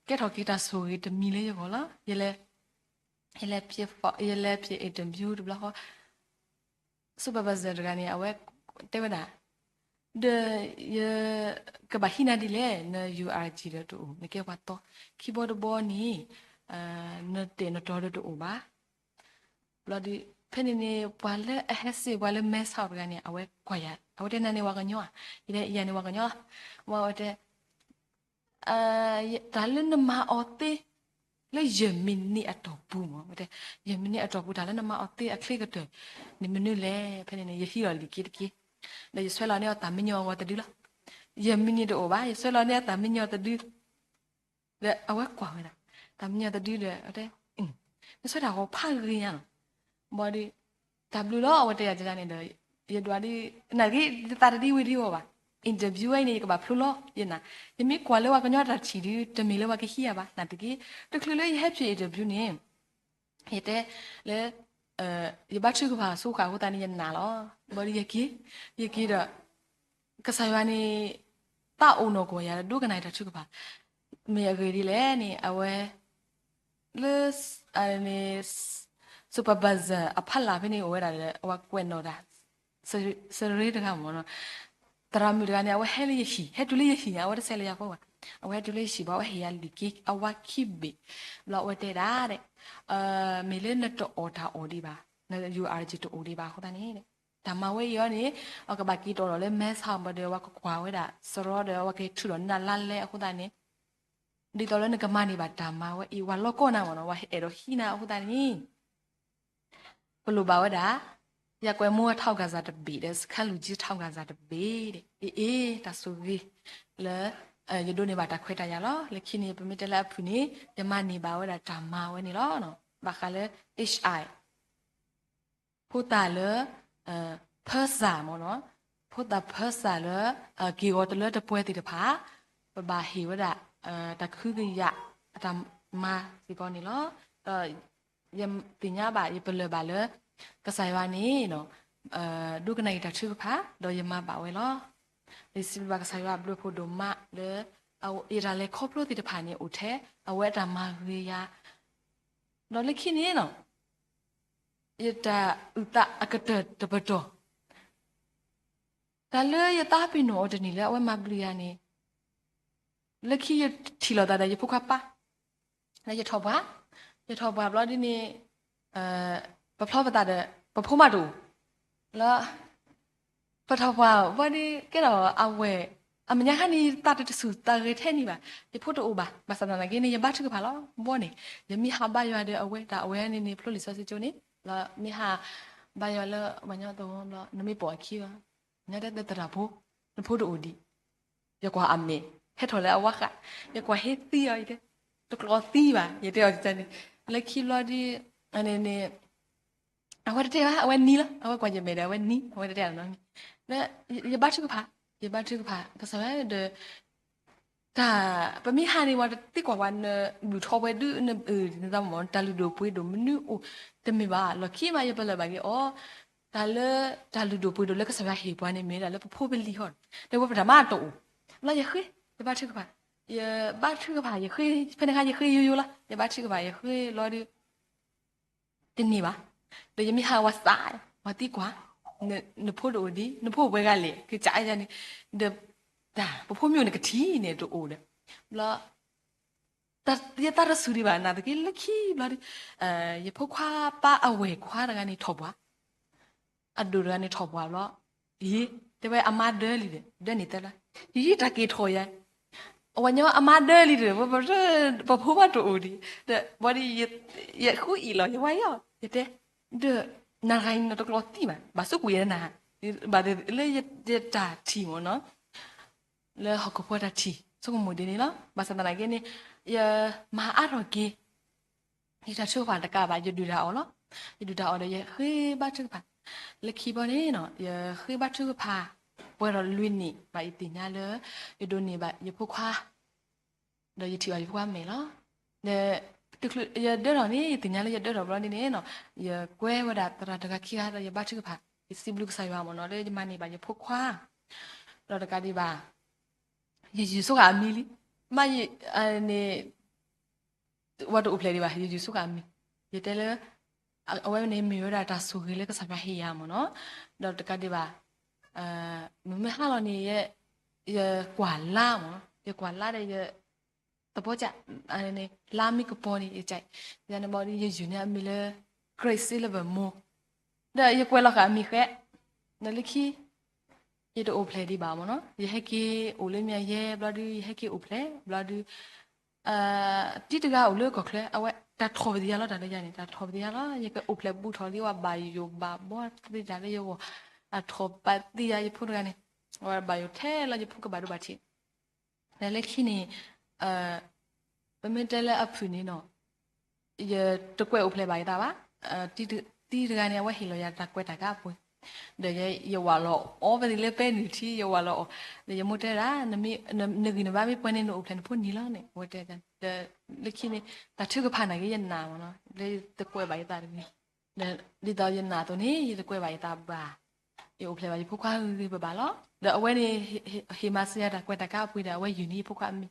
ကဲထီၣ်က့ၤတၢ်ဆိၣ်ဂ့ၤတမံၤလၢယဂီၢ်လီၤ, ယလဲၤ, ယလဲၤဖျ့ၣ် ယလဲၤဖျ့ၣ် interview တဘျီဃီ supervisor တဂၤန့ၣ် အဝဲတဲဝဲဒၣ်, ဒီးယကဘၣ်ဟံးနၤဒ်လဲၣ်, န URG ဒီးတအိၣ်, နကဲပှၤတီ, ခံဘီတဘီန့ၣ် နတဲာ်နတီၤဒီးတအိၣ်ဘၣ်, ဘျီဒီး ဖဲန့ၣ်န့ၣ် ပှၤလၢအဟဲစ့ၢ် ပှၤလၢမဲဆီးတဂၤန့ၣ် အဝဲကွၢ်ယၤ, အဝဲတဲနၤန့ၣ်ဝဲကညီဧါ, ယဲယၤန့ၣ်ဝဲကညီလီၤ, ဝဲအဝဲတဲ တၢ်လၢနမၤအီၤသ့ လၢယဲၢ်မံးနံးအတီၢ်ပူၤမ့ၢ်, ယဲၢ်မံးနံးအတီၢ်ပူၤ တၢ်လၢနမၤအီၤသ့အချ့ကတၢၢ်န့ၣ်မနုၤလဲၣ်, ဖဲန့ၣ်န့ၣ် ယဟံးလီၤလံာ်က့တက့ၢ်, ဒီးယဆွဲလီၤန့ၢ်အီၤတၢ်မံညီၤအဂီၤတဒုလီၤ, ယဲၢ်မံးနံးတအိၣ်ဘၣ် ယဆွဲလီၤန့ၢ်အီၤတၢ်မံညီၤတဒု ဒီးအဝဲကွၢ်ဝဲဒၣ် တၢ်မံညီၤတဒုဒီး အတဲ နဆွဲတၢ်ဂီၤဖးဂ့ၤညါလီၤ, ဘၣ်ဒီး တၢ်ဘျုးလီၤ အဝဲတဲယၤန့ၣ်ဒီး ယဒွးဒ် နာ်က့ ယသးတဒ်ဝဲဒ်အီၤဘၣ်, interview ဝဲအံၤန့ၣ် ယကဘၣ်ဖျိလီၤ ယနာ်, ယမ့ၢ်ကွၢ်လၢပှၤကညီတၢ်ထံၣ်ဒု တမ့ၢ်လၢပှၤကဟံးယၤဘၣ်, နာ်သက့ တချုးလၢယဟဲဖျ့ၣ် interview န့ၣ် ယတဲလၢ ယဘါထုကဖၣ်ဆိဃာ်အဃိသတးန့ၣ် ယနာ်လီၤ, ဘၣ်ဒီးယက့ၤ, ယက့ၤဒီး ကစၢ်ယွၤန့ၣ် သးအိၣ်နီၢ်ကီၢ်ယၤ ဒိကနၣ်ယတၢ်ထုကဖၣ်, မ့ၢ်အဂ့ၢ်ဒ်လဲၣ်န့ၣ် အဝဲ လၢ supervisor အဖီလာ်ဖဲန့ၣ်အိၣ်ဝဲဒၣ်ဒီး အဝဲကွဲးနီၣ်တၢ် စရ့တဂၤမ့ၢ်နီၤ, သရၣ်မုၣ်တဂၤန့ၣ် အဝဲဟဲလၢယဟံၣ်, ဟဲတုၤလၢယဟံၣ်ညါ အဝဲတဆဲးလၢယၤဖိဘၣ်, အဝဲဟဲတုၤလၢယဟံၣ်ဘၣ် အဝဲဟ့ၣ်ယၤလံာ်က့ အဝါခံဘ့ၣ်, ဘျီအဝဲတဲဒၣ် မ့ၢ်လၢနတအီၣ်တၢ်အီၣ်ဒံးဘၣ်, န URG တအိၣ်ဒံးဘၣ်အဃိသတးန့ၣ် တၢ်မၤဝဲအံၤအီၤန့ၣ် အကဘၣ်က့ၤတီၤလီၤလၢမဲဆီးဘၣ်ဒီး အဝဲကကွၢ်ဝဲဒၣ်စရီဒီး အဝဲကထုးထီၣ်နၤလါလဲအဃိသတးန့ၣ် ဒ်သိးလၢနကမၤန့ၢ်ဘၣ်တၢ်မၤဝဲအံၤ ဝဲလီၢ်ကီၢ်နၤမ့ၢ်နီၤ ဝဲအဲၣ်ဒိးဟံးနၤအဃိသတးန့ၣ် ပလိၣ်ဘၣ်ဝဲဒၣ် ယကွဲးမိၢ်အထောက်ခံစာတဘ့ၣ်ဒီး စခန်းလူကြီးထောက်ခံစာတဘ့ၣ်ဒီး အ့ၣ်အ့ၣ် တၢ်ဆိၣ်ဂ့ၤလၢ ယဒိးန့ၢ်ဘၣ်တၢ်ခွဲးတၢ်ယာ်လီၤ. လၢခံန့ၣ် ပမ့ၢ်တဲလၢအဖုၣ်န့ၣ် ယမၤန့ၢ်ဘၣ်ဝဲဒၣ်တၢ်မၤဝဲန့ၣ်လီၤ. ဘၣ်ဃးလၢ H I ဖိသၣ်လၢ ဖၢစၢ်မ့ၢ်နီၤ, ဖိသၣ်ဖၢစၢ်လၢ က့ၢ်ဂီၤတလၢတပှဲၤသ့ၣ်တဖၣ် ပဘၣ်ဟ့ၣ်ဝဲဒၣ် တၢ်ကဟုကယာ်အတၢ်မၤစ့ၢ်ကီးန့ၣ်လီၤ. ဒီးယသ့ၣ်ညါဘၣ် ယပလၢၢ်ဘၣ်လၢ ကစၢ်ယွၤန့ၣ် ဒိကနၣ်ယတၢ်ထုကဖၣ် ဒီးယမၤဘၣ်ဝဲလီၤ. ယစံးဘျုးဘၣ်ကစၢ်ယွၤအဘျုးအဖှိၣ်ဒိၣ်မးလၢ ယတၢ်လဲၤခီဖျိသ့ၣ်တဖၣ်န့ၣ် အိၣ်ထဲအဝဲအတၢ်မၤဂ့ၤယၤ ဒီးလၢခံန့ၣ်နီၤ ယတၢ်အုၣ်သးအကတၢၢ်တပတီၢ် တၢ်လၢယသးပ့ၤနီၣ်အီၤတန့ၢ်လၢအဝဲမၤဘျုးယၤန့ၣ် လၢခံယထံၣ်လိာ်သးဒီးယဖိခွါပၢ် လၢယထီၣ်ပှၢ်, ယထီၣ်ပှၢ်ဘျီဒ်န့ၣ် ပဖျီပသးဒီး ပဖိမးတအိၣ် လၢ ပထီၣ်ပှၢ်ဘၣ်ဒီး ကဲထီၣ်အဝဲ အမဲာ်ညါခါန့ၣ် ယသးတတဆူၣ်သးဂဲၤထဲန့ၣ်ဘၣ်. ယဖိတအိၣ်ဘၣ်. ဘၣ်ဆၣ်သနာ်က့န့ၣ် ယဘါထုကဖၣ်လီၤ. ဘီန့ၣ် ယမ့ၢ်ဟးဘါယွၤဒီးအဝဲ တၢ်အဝဲန့ၣ်န့ၣ် ဖျိလံာ်စီဆှံကၠိန့ၣ် လီၤမ့ၢ်ဟးဘါယွၤလၢပှၤကညီသဝီဘျီ နမ့ၢ်ပိာ်အခံဘၣ်. ညါတဲသရၣ်ဖိ နဖိတအိၣ်ဒံး ယကွၢ်အမဲာ် ဟဲထီၣ်လၢအဝါဃး ယကွၢ်ဟ့သံအီၤ ယတဲ တကျီသံဘၣ် ယတဲအီၤန့ၣ် လၢခံဘျီဒီး န့ၣ် အဝဲတတဲဘၣ် အဝဲနံၤလီၤ အဝဲကွၢ်ယမဲာ်ဒီး အဝဲနံၤ အဝဲတတဲနီတမံၤ လၢ ယဘါထုကဖၣ် ယဘါထုကဖၣ် ကစၢ်ယွၤဒီး တၢ် ပမ့ၢ်ဟးန့ၣ် ပှၤတသံကွၢ်ပှၤ နဘုၣ်ထီၣ်ပှဲၤဒု န နသးမ့ၢ် တၢ်လုၢ်ဒိၣ်ပှ့ၤဒိၣ်မနုၤအိၣ် တမ့ၢ်ဘၣ် လီၢ်ခံမး ယပလၢၢ်ဘၣ်က့ၤအီၤ တၢ်လၢ တၢ်လုၢ်ဒိၣ်ပှ့ၤဒိၣ်လၢကစၢ်ယွၤဟ့ၣ်ပှၤန့ၣ် မ့ၢ်ဒၣ်လၢပဖိပလံၤဟီ ဒီးဝဲပတၢ်မၤတအိၣ် လီၤယဃ့ ယဘါထုကဖၣ် ယဘါထုကဖၣ် ယဃ့ ဖဲန့ၣ်ခါ ယဃ့ယိယိလီၤ ယဘါထုကဖၣ် ယဃ့လီၤဒီး တန့ၢ်ဘၣ် ဒီးယမ့ၢ်ဟးဝဲသး ပှၤသံကွၢ် နဖိတအိၣ်ဒံး နဖိပှဲၤဂၤလဲၣ် ကစၢ်ယွၤန့ၣ် ဒီး တၢ် ပဖိမ့ၢ်အိၣ်န့ၣ် ကထံၣ်န့ၣ်တအိၣ်ဒီး ဘျီ ယသးတဆူၣ်ဒံးဘၣ် နာ်သက့လၢခံဘျီဒီး ယဖိခွါပၢ်အဝဲၢ်ခွါတဂၤန့ၣ်ထီၣ်ပှၢ်, အဒိၣ်တဂၤန့ၣ်ထီၣ်ပှၢ်ဘျီ, အံၤ တဲဝဲအမါဒၢလံဒီး ဒၢန့ၢ်သၢလါ, ယံၤတၢ်က့ၤထီၣ်ယၤ, အဝဲညီအမါဒၢလံဒီး ပဖိဘၣ်တအိၣ်ဒံး, ဒီးဘၣ်ဒီး ယဃုအံၣ်လီၤ ယဝဲယီၤ ယတဲ, ဒီး နၤတဂၤအံၤနတကျီသံဘၣ် ဘၣ်ဆိကမိၣ်ယဲနၤ, ဘၣ်လၢယတၢ်ထံၣ်မ့ၢ်နီၤ, လၢဟီၣ်ခိၣ်ဖိတၢ်ထံၣ် ဆိကမိၣ်ဒ်န့ၣ်လီၤ. ဘၣ်ဆၣ်သနာ်က့န့ၣ် ယမၤအါထီၣ်က့ၤ ယတၢ်ထုကဖၣ်တကးဘၣ် ယဒုၣ်တၢ်အီၣ်လီၤ. ယဒုၣ်တၢ်အီၣ်ဒီးယဃ့ဘါထုကဖၣ်, လၢခံဘီန့ၣ်နီၤ ယဃ့ဘါထုကဖၣ် ပှဲၤထီၣ်လွံၢ်နံၣ်ဘၣ် ယသ့ၣ်ညါလၢ ယဒိးန့ၢ်ဘၣ်ယဖိခွါ ဒီးယထံၣ်ဘၣ်ယဖိခွါမဲာ်လီၤ. ဒီး တချုးယဒၢထီၣ်န့ၣ် ယသ့ၣ်ညါလၢယဒၢထီၣ်ဘျီဒ်န့ၣ်နီၤ ယကွဲဝဲဒၣ်သရၣ်တဂၤခံဂၤဒီးယဘါထုကဖၣ် ယစံးဘျုးကစၢ်ယွၤမ့ၢ်နီၤ လၢယမၤန့ၢ်ဘၣ်ယဖိခွါ, ဒီးတကးဒံးဘၣ် ယယုၢ်ဆိဃာ်အမံၤလံ, မ့ၢ် န့ၣ် ဝဲတအိၣ်ဖျဲၣ်ဒံးဘၣ် ယယုၢ်ဆိဃာ်အမံၤ, ယတဲလၢ အဝဲန့ၣ်မ့ၢ်ဝဲဒၣ်တၢ်ဆိၣ်ဂ့ၤလၢကစၢ်ယွၤဟ့ၣ်ယၤမ့ၢ်နီၤ, ဒီးတကးဒံးဘၣ် မုၢ်မ့ၢ်ဟါလီၤန့ၣ် ယကွၢ်လါမ့ၢ်နီၤ ယကွၢ်လါဒီးယ သဘီကၠး လါမ့ၢ်ကပီၤန့ၣ် ယကၠး ယန့ၣ်ဘၣ်ဒီး ယယုၢ်န့ၢ်အမံၤလၢ Grace Silver Moon ဒီးယကွဲးလီၤဃာ်အမံၤဃဲ ဒီးလၢခံ ယတအိၣ်ဖျဲၣ်ဒံးဘၣ်မ့ၢ်နီၤ ယဟဲက့ၤအိၣ်လၢမ့ၢ်ယဲဘျီဒုး ယဟဲက့ၤအိၣ်ဖျဲၣ်ဘျီဒုး တံၤတဂၤအိၣ်လၢကီၢ်ချၢ အဝဲတၢ်ထီၣ်ပသံယၤလီၤ တၢ်လၢယၤန့ၣ် တၢ်ထီၣ်ပသံယၤလီၤ ယကအိၣ်ဖျဲၣ်ဘူးထီၣ်လံ ဝဲဘၣ်ယိၣ်ဘၣ်ဘီသ့ၣ်တၢ်လၢယဂီၢ် အထီၣ်ပသံယၤ ယဖိတဂၤန့ၣ် အဝဲဘၣ်ယိၣ်ထဲလီၤ ယဖိကဘၣ်ဒိဘၣ်ထံး ဒီးလၢခံန့ၣ် ပမ့ၢ်တဲလၢအဖုၣ်န့ၣ်နီၤ ယတကွဲးအိၣ်ဖျဲၣ်ဘၣ်ယသးဘၣ်, တံၤတဂၤန့ၣ် အဝဲဟ့ၣ်လီၤယၤတၢ်ကွဲးတၢ်ကါအပှ့ၤ, ဒီးယဝၤလီၤအီၤပသံးလၢပဲနုာ်ထံ ယဝၤလီၤအီၤ, ဒီးယမိၢ်တဲဒၣ် နဂံၢ်နဘါမ့ၢ်ပှဲၤန့ၣ် နအိၣ်ဖျဲၣ်နဖိနံၤလီၤန့ၣ် အဝဲတဲ, ဒီးလၢခံန့ၣ် တၢ်ထုကဖၣ်နာ်က့ယနာ်မ့ၢ်နီၤ လၢယတကွဲးဘၣ်ယသးတဂ့ၤ, ဒီးဒ်သိးယနာ်အသိးန့ၣ် ယတကွဲးဘၣ်ယသးဘၣ်, ယအိၣ်ဖျဲၣ်ဘၣ်ယဖိခွါဂ့ၤဂ့ၤဘၣ်ဘၣ်လီၤ, ဒီးအဝဲန့ၣ် ဟ့ၣ်မၤစၢၤယၤတၢ်ကွဲးတၢ်ကါအပှ့ၤဒီး အဝဲယုၢ်န့ၢ်ယဖိခွါအမံၤ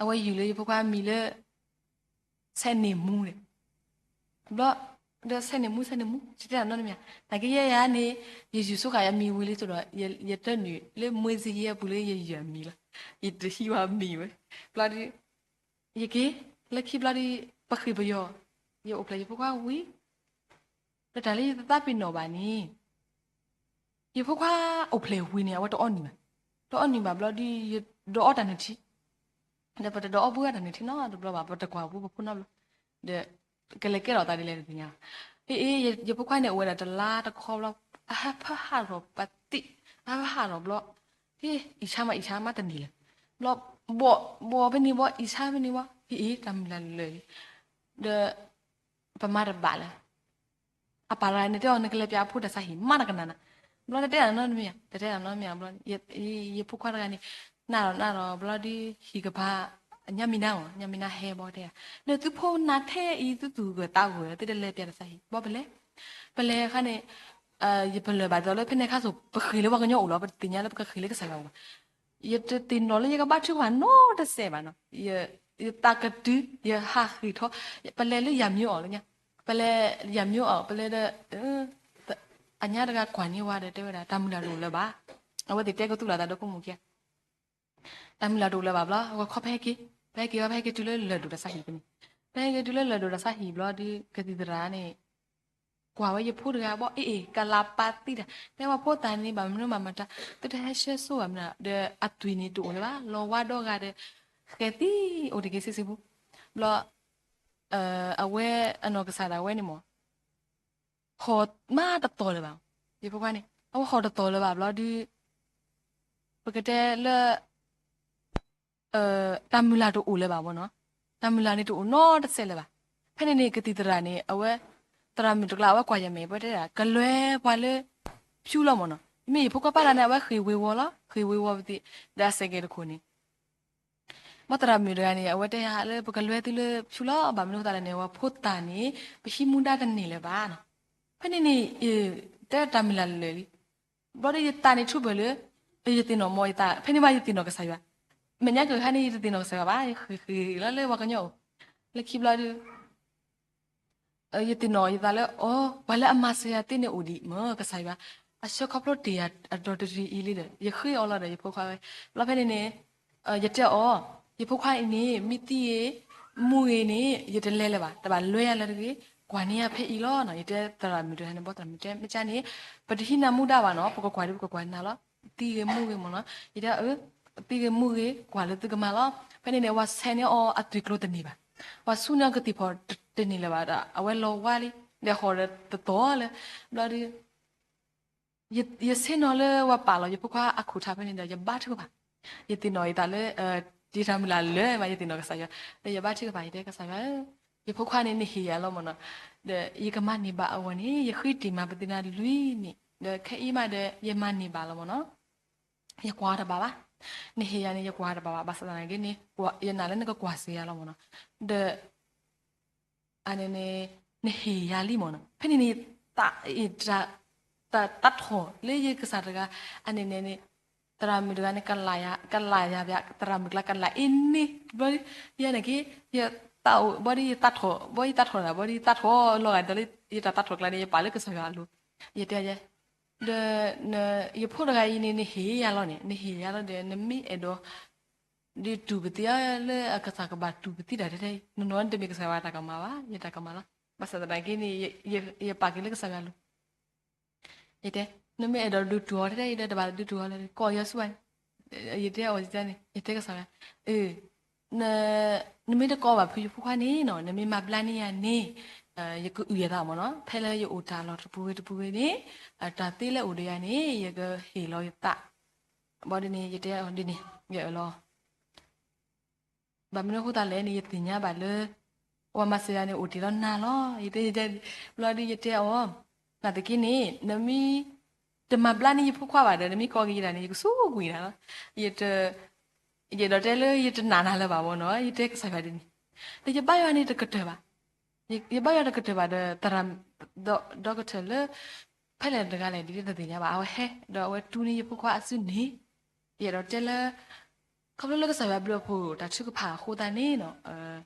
အဝဲယုၢ်လၢယဖိခွါအမံၤလၢ ဆဲးန့ၢ်မူဒီး ဘျီ ဒီးဆဲးန့ၢ်မူ ဆဲးန့ၢ်မူ ယတဲတၢ်နီတမံၤ, နာ်က့ယဲယၤန့ၣ် ယယုၢ်ဆိဃာ်ယမံၤဝံၤလံသိးဒီး ယတနုာ်လၢမွေးဇီးအပူၤလၢယယုၢ်အမံၤလီၤ, ယတဟံးဝဲမံၤဝဲ, ဘျီဒီး ယက့ၤ လၢခံဘျီဒီး ပဃ့ၢ်ပယီၤ ယအိၣ်ဖျဲၣ်ယဖိခွါဝံၤ ဒီးတၢ်လၢယတသးပ့ၤနီၣ်ဘၣ်န့ၣ် ယဖိခွါအိၣ်ဖျဲၣ်ဝံၤန့ၣ် အဝဲတအီနံၤဘၣ်, တအီနံၤဘၣ်ဘျီဒီး ယဒုးအီတၢ်နုၢ်ထံ, ဒီးပတဒုးအီဘှံးတၢ်နုၢ်ထံနီတဘျီဘၣ်, ပတကွၢ်ဘၣ်ပဖိနီတဘျီ, ဒီးကလဲၤကဲထီၣ်သးဒ်လဲၣ်တသ့ၣ်ညါ, အ့ အ့ ယဖိခွါန့ၣ်အိၣ်ဝဲဒၣ်တလါတခီဘျီ, အဟးဖၢဟးထီၣ်ပသံး, အဟးဖၢဟးထီၣ်ဘျီ, အံၤဆါမး အံၤဆါမးတန့ၢ်လၢၤ, ဘျီ ဘီၣ် ဘီၣ်ဖဲန့ၣ်ဘီ အံၤဆါဖဲန့ၣ်ဘီ, အ့ အ့ တၢ်မုၢ်လၢ်လၢာ်လံ, ဒီး ပမၤတဘၣ်လၢၤ အပာ်လီၤန့ၣ်တဲအီၤ နကလဲၤပျးအဖိတၢ်ဆါဟံၣ် မးတကနၣ်နၤ, ဘျီတတဲတၢ်နီတမံၤဧါ, တတဲတၢ်နီတမံၤဧါ, ဘျီ ယဖိခွါတဂၤန့ၣ် နၢ်ဒီးနၢ်ဒီး ဘျီဒီး ဟံၣ်ကပၤ ညါမံၤနါအီၤ ညါမံၤနါဟဲဘီတဲယၤ, နသုဖိနၤထဲအံၤ သုသူၣ်ဂၢၢ်သးဂၢၢ် သုတလဲၤပျးတၢ်ဆါဟံၣ် ဘီပလဲၤ, ပလဲၤအခါန့ၣ် ယပလၢၢ်ဘၣ်ဒ်သိးလၢဖဲန့ၣ်အခါစိၤ ပဃ့ၢ်လၢပှၤကညီအိၣ်လီၤ ပတသ့ၣ်ညါလၢပကဃ့ၢ်လၢကစၢ်ယွၤအိၣ်ဘၣ် ယတသ့ၣ်နီၣ်လၢယကဘါထုကဖၣ်နီတစဲးဘၣ်နီၤ, ယသးကတုၤ ယဟးဃ့ၢ်ထီၣ်, ပလဲၤလၢယၤမၠိအီၤလၢညါ, ပလဲၤယၤမၠိအီၤ ပလဲၤဒီး အညါတဂၤကွၢ်န့ၢ်ဝဲဒီး တဲဝဲဒၣ် တၢ်မုၢ်လၢ်တအိၣ်လၢၤဘၣ်, အဝဲသ့ၣ်တဲကသူၣ်လီၤသးဒီးကိးမုၢ်ခံဂၤ တၢ်မုၢ်လၢ်တအိၣ်လၢၤဘၣ်ဘျီ အဝဲခီဖဲဟဲက့ၤ, ဖဲဟဲက့ၤဘျီ ဖဲဟဲက့ၤတုၤလၢလၢၢ်ဒိၣ်တၢ်ဆါဟံၣ်ဖဲန့ၣ်, ဖဲဟဲက့ၤတုၤလၢလၢၢ်ဒိၣ်တၢ်ဆါဟံၣ်ဘျီဒီး ကသံၣ်သရၣ်န့ၣ် ကွၢ်ဝဲယဖိတဂၤဘီ အ့ၣ်အ့ၣ် ကလၤပာ်သံတၢ် တဲဝဲဖိသၣ်န့ၣ် ဘၣ်မနုၤမၤမတၤ သုတဟဲဆှၢဆိဘၣ်မနုၤ ဒီးအသွံၣ်န့ၣ်တအိၣ်လၢၤဘၣ် လီၤဝါဒီဂၤဒီး ဃဲၤသံအိၣ်တက့ၢ်စ့စ့ဖိ, ဘျီ အဝဲအနီၢ်ကစၢ်ဒၣ်ဝဲန့ၣ်မ့ၢ် ဟီၣ်မးတတီၤလၢၤဘၣ်, ယဖိခွါန့ၣ် အဝဲဟီၣ်တတီၤလၢၤဘၣ်ဘျီဒီး ပကတဲလၢ တၢ်မုၢ်လၢ်တအိၣ်လၢၤဘၣ်ဘီနီၤ, တၢ်မုၢ်လၢ်န့ၣ်တအိၣ်နီတစဲးလၢၤဘၣ်. ဖဲန့ၣ်န့ၣ် ကသံၣ်သရၣ်န့ၣ် အဝဲ သရၣ်မုၣ်တကျါ အဝဲကွၢ်ယမဲာ် ပဝဲတဲဒၣ် ကလွဲပှၤလၢ ဖၠူလီၤမ့ၢ်နီၤ, မ့ၢ်ယဖိခွါပၢ်တဂၤန့ၣ် အဝဲဃ့ၢ်ဝ့ၤဝီၤလီၤ, ဃ့ၢ်ဝ့ၤဝီၤပသံး ဒီးအစဲးကဲးတခိၣ်န့ၣ် ဘၣ်သရၣ်မုၣ်တဂၤန့ၣ် အဝဲတဲယၤလၢ ပကလွဲသုလၢဖၠူလီၤ, ဘၣ်မနုၤအဃိသတးလဲၣ်န့ၣ် အဝဲဖိသၣ်န့ၣ် ပဟံးမူဒါတန့ၢ်လၢၤဘၣ်နီၤ. ဖဲန့ၣ်န့ၣ် တဲတၢ်မုၢ်လၢ်လၢာ်လံ. ဘျီဒီးယသးန့ၣ်ထူဖၢၣ်လၢ ယသ့ၣ်နီၣ်မ့ၢ်ယသး, ဖဲန့ၣ်ဘၣ်ယသ့ၣ်နီၣ်ကစၢ်ယွၤ, မဲာ်ညါက့ၤခါန့ၣ် ယတသ့ၣ်နီၣ်ကစၢ်ယွၤဘၣ်, ယဃ့ၢ်ဃ့ၢ်လီၤလၢပှၤကညီအိၣ်, လၢခံဘျီဒီး ယသ့ၣ်နီၣ်ယသးလၢ အိ ပှၤလၢအမၤစၢၤယၤသ့န့ၣ်အိၣ်ဒံးမ့ၢ်ကစၢ်ယွၤ, အဆၢခီဖျိတ့ၢ်ယၤအဒီတရံးအံၤလံဒီး ယဃ့အီၤလီၤဒီးယဖိခွါဝဲ, ဘျီဖဲန့ၣ်န့ၣ် ယတဲအီၤ ယဖိခွါအံၤန့ၣ် မ့ၢ်သံဂ့ၤ မူဂ့ၤန့ၣ် ယတလဲၤလၢၤဘၣ်, တဘၣ်လဲၤယၤလၢၤတဂ့ၤ, ကွၢ်န့ၢ်ယၤဖဲအံၤလီၤနီၤ. ယတဲသရၣ်မုၣ်တဂၤန့ၣ် ဘီသရၣ်မုၣ်တဲ မ့ၢ်ကန့ၣ် ပတဟံးနၤမူဒါဘၣ်နီၤ, ပကကွၢ်ဒ်ပကကွၢ်နၤလီၤ, သံဂ့ၤမူဂ့ၤမ့ၢ်နီၤ. ယတဲ သံဂ့ၤမူဂ့ၤ ကွၢ်လၢသုကမၤလီၤ. ဖဲန့ၣ်န့ၣ် ဝၤဆဲးန့ၢ်အီၤအသွံၣ်ကျိၤတန့ၢ်ဘၣ်, ဝၤဆူၣ်န့ၢ်အီၤကသံၣ်ဖီၣ်တန့ၢ်လၢၤဘၣ်ဒီး အဝဲလီၤဝါလံ, ဒီးဟီၣ်ဒီးတတီၤလၢၤဘျီဒီး ယဆ့ၣ်နီၤလၢဝၤပာ်လီၤယဖိခွါအခိၣ်ထးဖဲန့ၣ်ဒီး ယဘါထုကဖၣ်, ယသ့ၣ်နီၣ်ယသးလၢ တၢ်မုၢ်လၢ်လၢာ်မး ယသ့ၣ်နီၣ်ကစၢ်ယွၤ, ဒီးယဘါထုကဖၣ် ယတဲကစၢ်ယွၤဧၢ, ယဖိခွါန့ၣ် နဟ့ၣ်ယၤလီၤမ့ၢ်နီၤ, ဒီးယကမၤန့ၢ်ဘၣ်အဂီၢ်န့ၣ် ယဃ့တ့ၢ်မၤပသ့နၤလွံၢ်နံၣ်, ဒီးခဲအံၤမးဒီး ယမၤန့ၢ်ဘၣ်လီၤမ့ၢ်နီၤ, ယကွၢ်တဘၣ်ဘၣ်, နဟ့ၣ်ယၤန့ၣ် ယကွၢ်တဘၣ်ဘၣ်, ဘၣ်ဆၣ်သနာ်က့န့ၣ် ယနာ်လၢနကကွၢ်စ့ၢ်ယၤလီၤမ့ၢ်နီၤ, ဒီး အန့ၣ်န့ၣ် နဟ့ၣ်ယၤလံမ့ၢ်နီၤ, ဖဲန့ၣ်န့ၣ် တၢ်ထီၣ်လၢယကစၢ်တဂၤ, အန့ၣ်န့ၣ်န့ၣ် သရၣ်မုၣ်တဂၤန့ၣ် ကလးယၤ, ကလးယၤ, သရၣ်မုၣ်ကျါကလးအ့န့ၢ်ဘျီ, ယဲန့ၣ်က့ ယသးအိၣ် ဘၣ်ဒီးယသးထီၣ်, ဘၣ်ယသးထီၣ်ဒၣ် ဘၣ်ဒီးယသးထီၣ်လီၤဂာ်ဒီးလၢ ယတၢ်သးထီၣ်ကျါန့ၣ် ယပာ်လၢကစၢ်ယွၤအလိၤ, ယတဲယဲ ဒီး ယဖိတဂၤအံၤန့ၣ် နဟ့ၣ်ယၤလီၤန့ၣ်, နဟ့ၣ်ယၤလီၤဒီး နမ့ၢ်အဲၣ်ဒိး ဒုးတူၢ်ပသံအီၤလၢအကစၢ်ကဘၣ်တူၢ်ပသံတၢ်ထဲထဲအံၤ, နနီၤတမ့ၢ်ကစၢ်ယွၤတၢ်ကမၣ်ဘၣ်, ယတၢ်ကမၣ်လီၤ. ဘၣ်ဆၣ်သနာ်က့န့ၣ် ယပာ်က့ၤလၢကစၢ်ယွၤအလိၤ, ယတဲ နမ့ၢ်အဲၣ်ဒိးဒုးတူၢ်အီၤထဲထဲအံၤဒီး တဘၣ်ဒုးတူၢ်အီၤလၢၤ, ကိးယီၤဆူဘၣ်န့ၣ်, ယတဲအီၤန့ၣ် ယတဲကစၢ်ယွၤ အၢ နမ့ၢ်တကိးဘၣ်ဖုးယဖိခွါန့ၣ်နီၤ, နမ့ၢ်မၤဘျါန့ၢ်ယၤန့ၣ် ယကအုၣ်ယသးမ့ၢ်နီၤ, ဖဲလၢယအိၣ်တၢ်လီၢ်တပူၤဂ့ၤတပူၤဂ့ၤန့ၣ် တၢ်သ့လၢအိၣ်ဒီးယၤန့ၣ် ယကဟ့ၣ်လီၤယသး, ဘၣ်ဒီးန့ၣ် ယတဲအီၤဒ်န့ၣ် ယအၢၣ်လီၤ ဘၣ်မနုၤအဃိသတးလဲၣ်န့ၣ် ယသ့ၣ်ညါဘၣ်လၢ ပှၤမၤစၢၤယၤန့ၣ် အိၣ်တ့ၢ်လီၤနၤလီၤ. ယတဲ ဘျီဒီးယတဲအီၤ, နာ်သက့န့ၣ် နမ့ၢ်တမၤဘျါန့ၢ်ယဖိခွါဘၣ်ဒီး နမ့ၢ်ကိးက့ၤယၤန့ၣ် ယကစူးကွံာ်နၤလီၤ. ယ ယအဲၣ်ဒိးတဲလၢယတနာ်နၤလၢၤဘၣ်မ့ၢ်နီၤ, ယတဲကစၢ်ယွၤဒ်န့ၣ်, ဒီးယဘါယွၤန့ၣ်တကတၢၢ်ဘၣ်, ယဘါယွၤတကတၢၢ်ဘၣ်ဒီး သရၣ် ဒီကထၢၣ်လၢ ဖဲလဲၣ်တဂၤလဲၣ် ဒ်တသ့ၣ်ညါဘၣ် အဝဲဟဲ ဒီးအဝဲတူၢ်န့ၢ်ယဖိခွါအစုန့ၣ်, ယအဲၣ်ဒိးတဲလၢ ခီဖျိလၢကစၢ်ယွၤဘျုးအဖှိၣ်တၢ်ထုကဖၣ်အဃိသတးန့ၣ်နီၤ,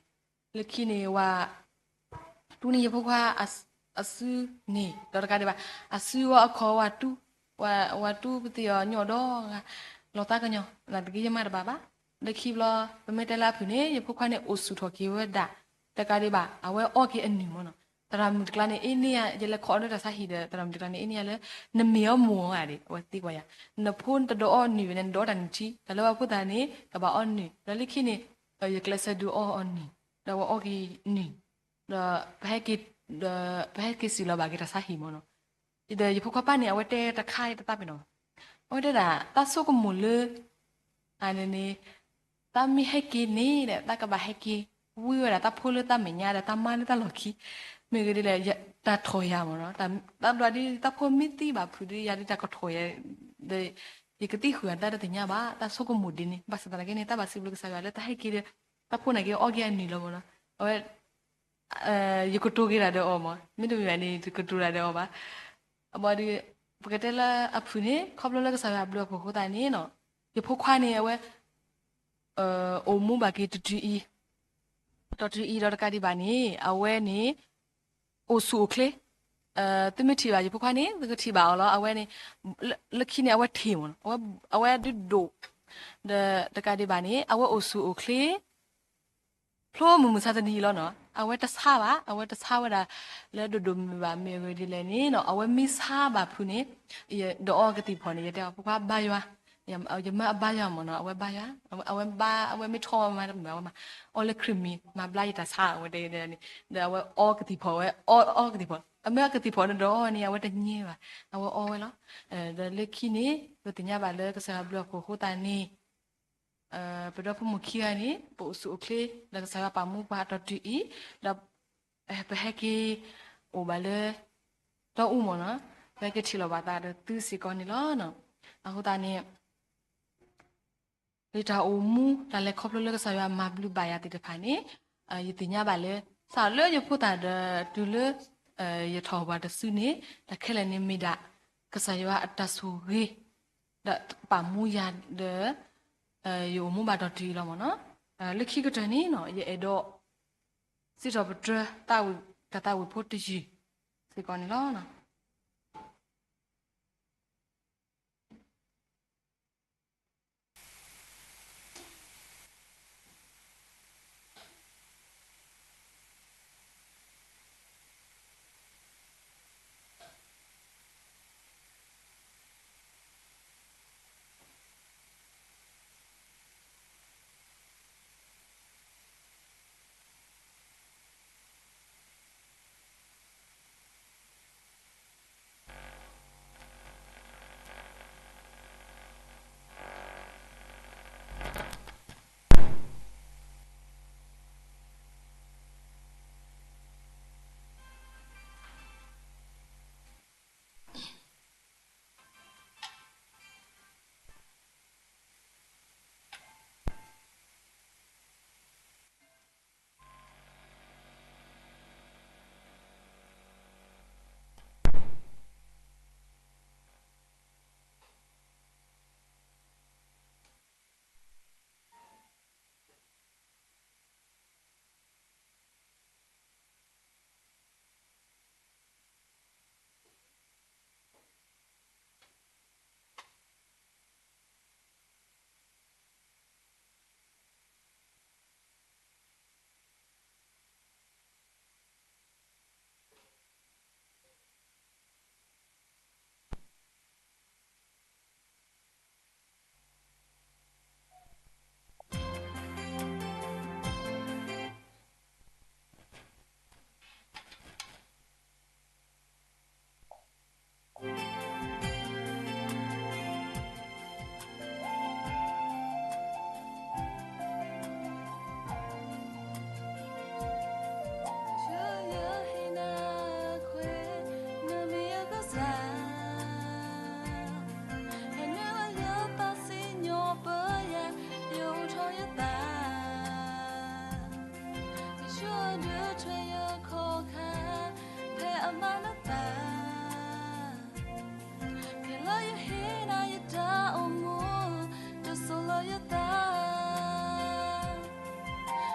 လၢခံန့ၣ်ဝဲ တူၢ်န့ၢ်ယဖိခွါအစုန့ၣ် ဒီးတကးဒံးဘၣ် အစုဂီၢ်အခီၣ်ဝဲတူၢ်, ဝဲတူၢ်ပသံၣ်အီၤညီဒီး လီၤသးကညီၤ နာ်သက့ယမၤတဘၣ်ဘၣ်. လၢခံဘျီ ပမ့ၢ်တဲလၢအဖုၣ်န့ၣ် ယဖိခွါန့ၣ်အိၣ်ဆူၣ်ထီၣ်က့ၤဝဲဒၣ်, တကးဒံးဘၣ် အဝဲအီက့ၤအနုၢ်မ့ၢ်နီၤ. သရၣ်မုၣ်တကျါန့ၣ် အ့န့ၢ်ယၤ ယလဲၤခီအီၤလၢတၢ်ဆါဟံၣ်ဒီး သရၣ်မုၣ်တကျါန့ၣ် အ့န့ၢ်ယၤလၢ နမ့ၢ်အီမိၢ်အဂၤဒံး အဝဲသံကွၢ်ယၤ, နဖိနတဒိးအီနုၢ်ဝဲန့ၣ် နဒိးတၢ်နုၢ်ထံ တၢ်လၢပှၤဖိသၣ်န့ၣ် ကဘၣ်အီနုၢ် ဒီးလၢခံန့ၣ် ယကျဲးစၢးဒုးအီအီနုၢ်, ဒီးအဝဲအီက့ၤနုၢ်, ဒီး ပဟဲက့ၤစံၣ်လီၤဘၣ်က့ၤတၢ်ဆါဟံၣ်မ့ၢ်နီၤ. ဒီးယဖိခွါပၢ်န့ၣ် အဝဲတဲတခါတသးပ့ၤနီၤ, အဝဲတဲဒၣ် တၢ်ဆိကမိၣ်လၢ အန့ၣ်န့ၣ် တၢ်မ့ၢ်ဟဲက့ၤန့ၣ်ဒီး တၢ်ကဘၣ်ဟဲက့ၤ ဝံဝဲဒၣ်တၢ်ဖိလၢတၢ်မဲာ်ညါဒီးတၢ်မါလၢတၢ်လီၢ်ခံ, မ့ၢ်ဂ့ၤဒ်လဲၣ် တၢ်ထီၣ်ယၤမ့ၢ်နီၤ, တၢ်ဘျီဒ် တၢ်ဖိမ့ၢ်သံဘၣ်ဖုးဒီး ယၤဒ်တၢ်ကထီၣ်ယၤ ဒီး ယကသံဃုာ်အတၢ်တသ့ၣ်ညါဘၣ်, တၢ်ဆိကမိၣ်ဒ်န့ၣ်, ဘၣ်ဆၣ်သနာ်က့န့ၣ် တၢ်ဘၣ်စံးဘျုးကစၢ်ယွၤလၢတၢ်ဟဲက့ၤဒီး တၢ်ဖိနာ်က့အီက့ၤအနုၢ်လီၤမ့ၢ်နီၤ, အဝဲ ယကတိၤက့ၤတၢ်ဒီးအီၤမ့ၢ်, မ့တမ့ၢ်ဘၣ်န့ၣ် ယတကတိၤတၢ်ဒီးအီၤဘၣ်. အဘၣ်ဒီး ပကတဲလၢအဖုၣ်န့ၣ် ခီဖျိလၢကစၢ်ယွၤဘျုးအဖှိၣ်အဃိသတးန့ၣ်နီၤ, ယဖိခွါန့ၣ် အဝဲ အိၣ်မူဘၣ်က့ၤတတုၤအံၤ, တတုၤအံၤဒီးတကးဒံးဘၣ်န့ၣ် အဝဲန့ၣ် အိၣ်ဆူၣ်အိၣ်ချ့, သုမ့ၢ်ထံၣ်ဘၣ်ယဖိခွါန့ၣ် သုကထံၣ်ဘၣ်အီၤလီၤ. အဝဲန့ၣ် လၢခံန့ၣ် အဝဲထံၣ်မ့ၢ်နီၤ, အဝဲဒုးဒိၣ်, ဒီးတကးဒံးဘၣ်န့ၣ် အဝဲအိၣ်ဆူၣ်အိၣ်ချ့ ဖျိမုၢ်မုၢ်ဆါတနံၤအံၤလီၤနီၤ, အဝဲတဆါဘၣ်, အဝဲတဆါဝဲဒၣ် လၢဒိၣ်ဒိၣ်မုၢ်မုၢ်ဘၣ်, မ့ၢ်အဂ့ၢ်ဒ်လဲၣ်န့ၣ်နီၤ အဝဲမ့ၢ်ဆါဘၣ်ဖုးန့ၣ် ဒီးအီကသံၣ်ဖီၣ်န့ၣ် ယတဲအီၤ ဖိခွါဘါယွၤ, ယမၢအဘါယွၤမ့ၢ်နီၤ, အဝဲဘါယွၤ, အဝဲဘါ, အဝဲမ့ၢ်ထီၣ်မၤတမုာ်ဝဲမး, အီလၢခရံာ်မံၤ မၤဘျါယတၢ်ဆါ အဝဲတဲန့ၣ်, ဒီးအဝဲအီကသံၣ်ဖီၣ်ဝဲ, အီအီကသံၣ်ဖီၣ်, အမ့ၢ်အကသံၣ်ဖီၣ်န့ၣ်ဒီးအီန့ၣ် အဝဲတညဲဘၣ်, အဝဲအီဝဲလီၤ. ဒီးလၢခံန့ၣ် ပသ့ၣ်ညါဘၣ်လၢကစၢ်ယွၤဘျုးအဖှိၣ်အဃိသတးန့ၣ် ပဒီဖိမိၢ်ခံဂၤန့ၣ် ပအိၣ်ဆူၣ်အိၣ်ချ့ ဒီးကစၢ်ယွၤပာ်မူပှၤအတီၢ်တုၤအံၤ, ဒီး ပဟဲက့ၤအိၣ်ဘၣ်လၢ တီအူမ့ၢ်နီၤ, ပဟဲက့ၤထံၣ်လိာ်ဘၣ်သးဒီးသုစ့ၢ်ကီးန့ၣ်လီၤ. အဃိသတးန့ၣ် လၢတၢ်အိၣ်မူ တၢ်လဲၤခီဖျိလၢကစၢ်ယွၤမၤဘျုးဘၣ်ယၤသ့ၣ်တဖၣ်န့ၣ် ယသ့ၣ်ညါဘၣ်လၢ စးလၢယဖိသၣ်ဒီးတုၤလၢ ယထီၣ်ပှၤတစုန့ၣ် တၢ်ခဲလၢာ်န့ၣ်မ့ၢ်ဒၣ် ကစၢ်ယွၤအတၢ်ဆိၣ်ဂ့ၤ ဒီးပာ်မူယၤဒီး ယအိၣ်မူဘၣ်ဒီးတုၤအံၤလီၤမ့ၢ်နီၤ. လၢခံကတၢၢ်န့ၣ်နီၤ ယအဲၣ်ဒိး စံးထီၣ်ပတြၢၤ တၢ်သးဝံၣ်ဖိတယုၢ်စ့ၢ်ကီးန့ၣ်လီၤ.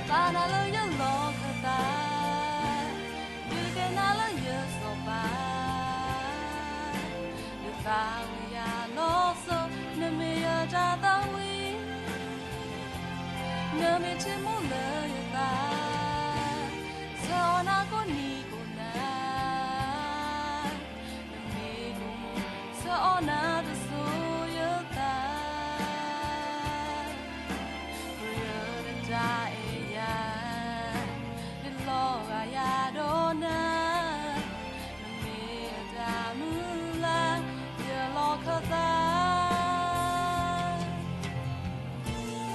ပာ်နၤလၢယလီၢ်ခၢၣ်သး, ဒုးကဲနၤလၢယစီၤပၤ, ယသးဝံၣ်ယၤလီၤစိၤ နမ့ၢ်ယတၢ်သးဝံၣ်, နမ့ၢ်ထံမိၢ်လၢယသး, ဆှၢအီၤနၤကိးနံၤကိးနၤ နမ့ၢ်ကိၣ်မူၣ် ဆှၢအီၤနၤတစိၤယသး, ပယတၢ်အဲၣ်ယၤ, ယလီၤဂာ်ယၤဒီးနၤ, နမ့ၢ်ယတၢ်မုၢ်လၢ် ယလီၢ်ခၢၣ်သး. တၢ်အိၣ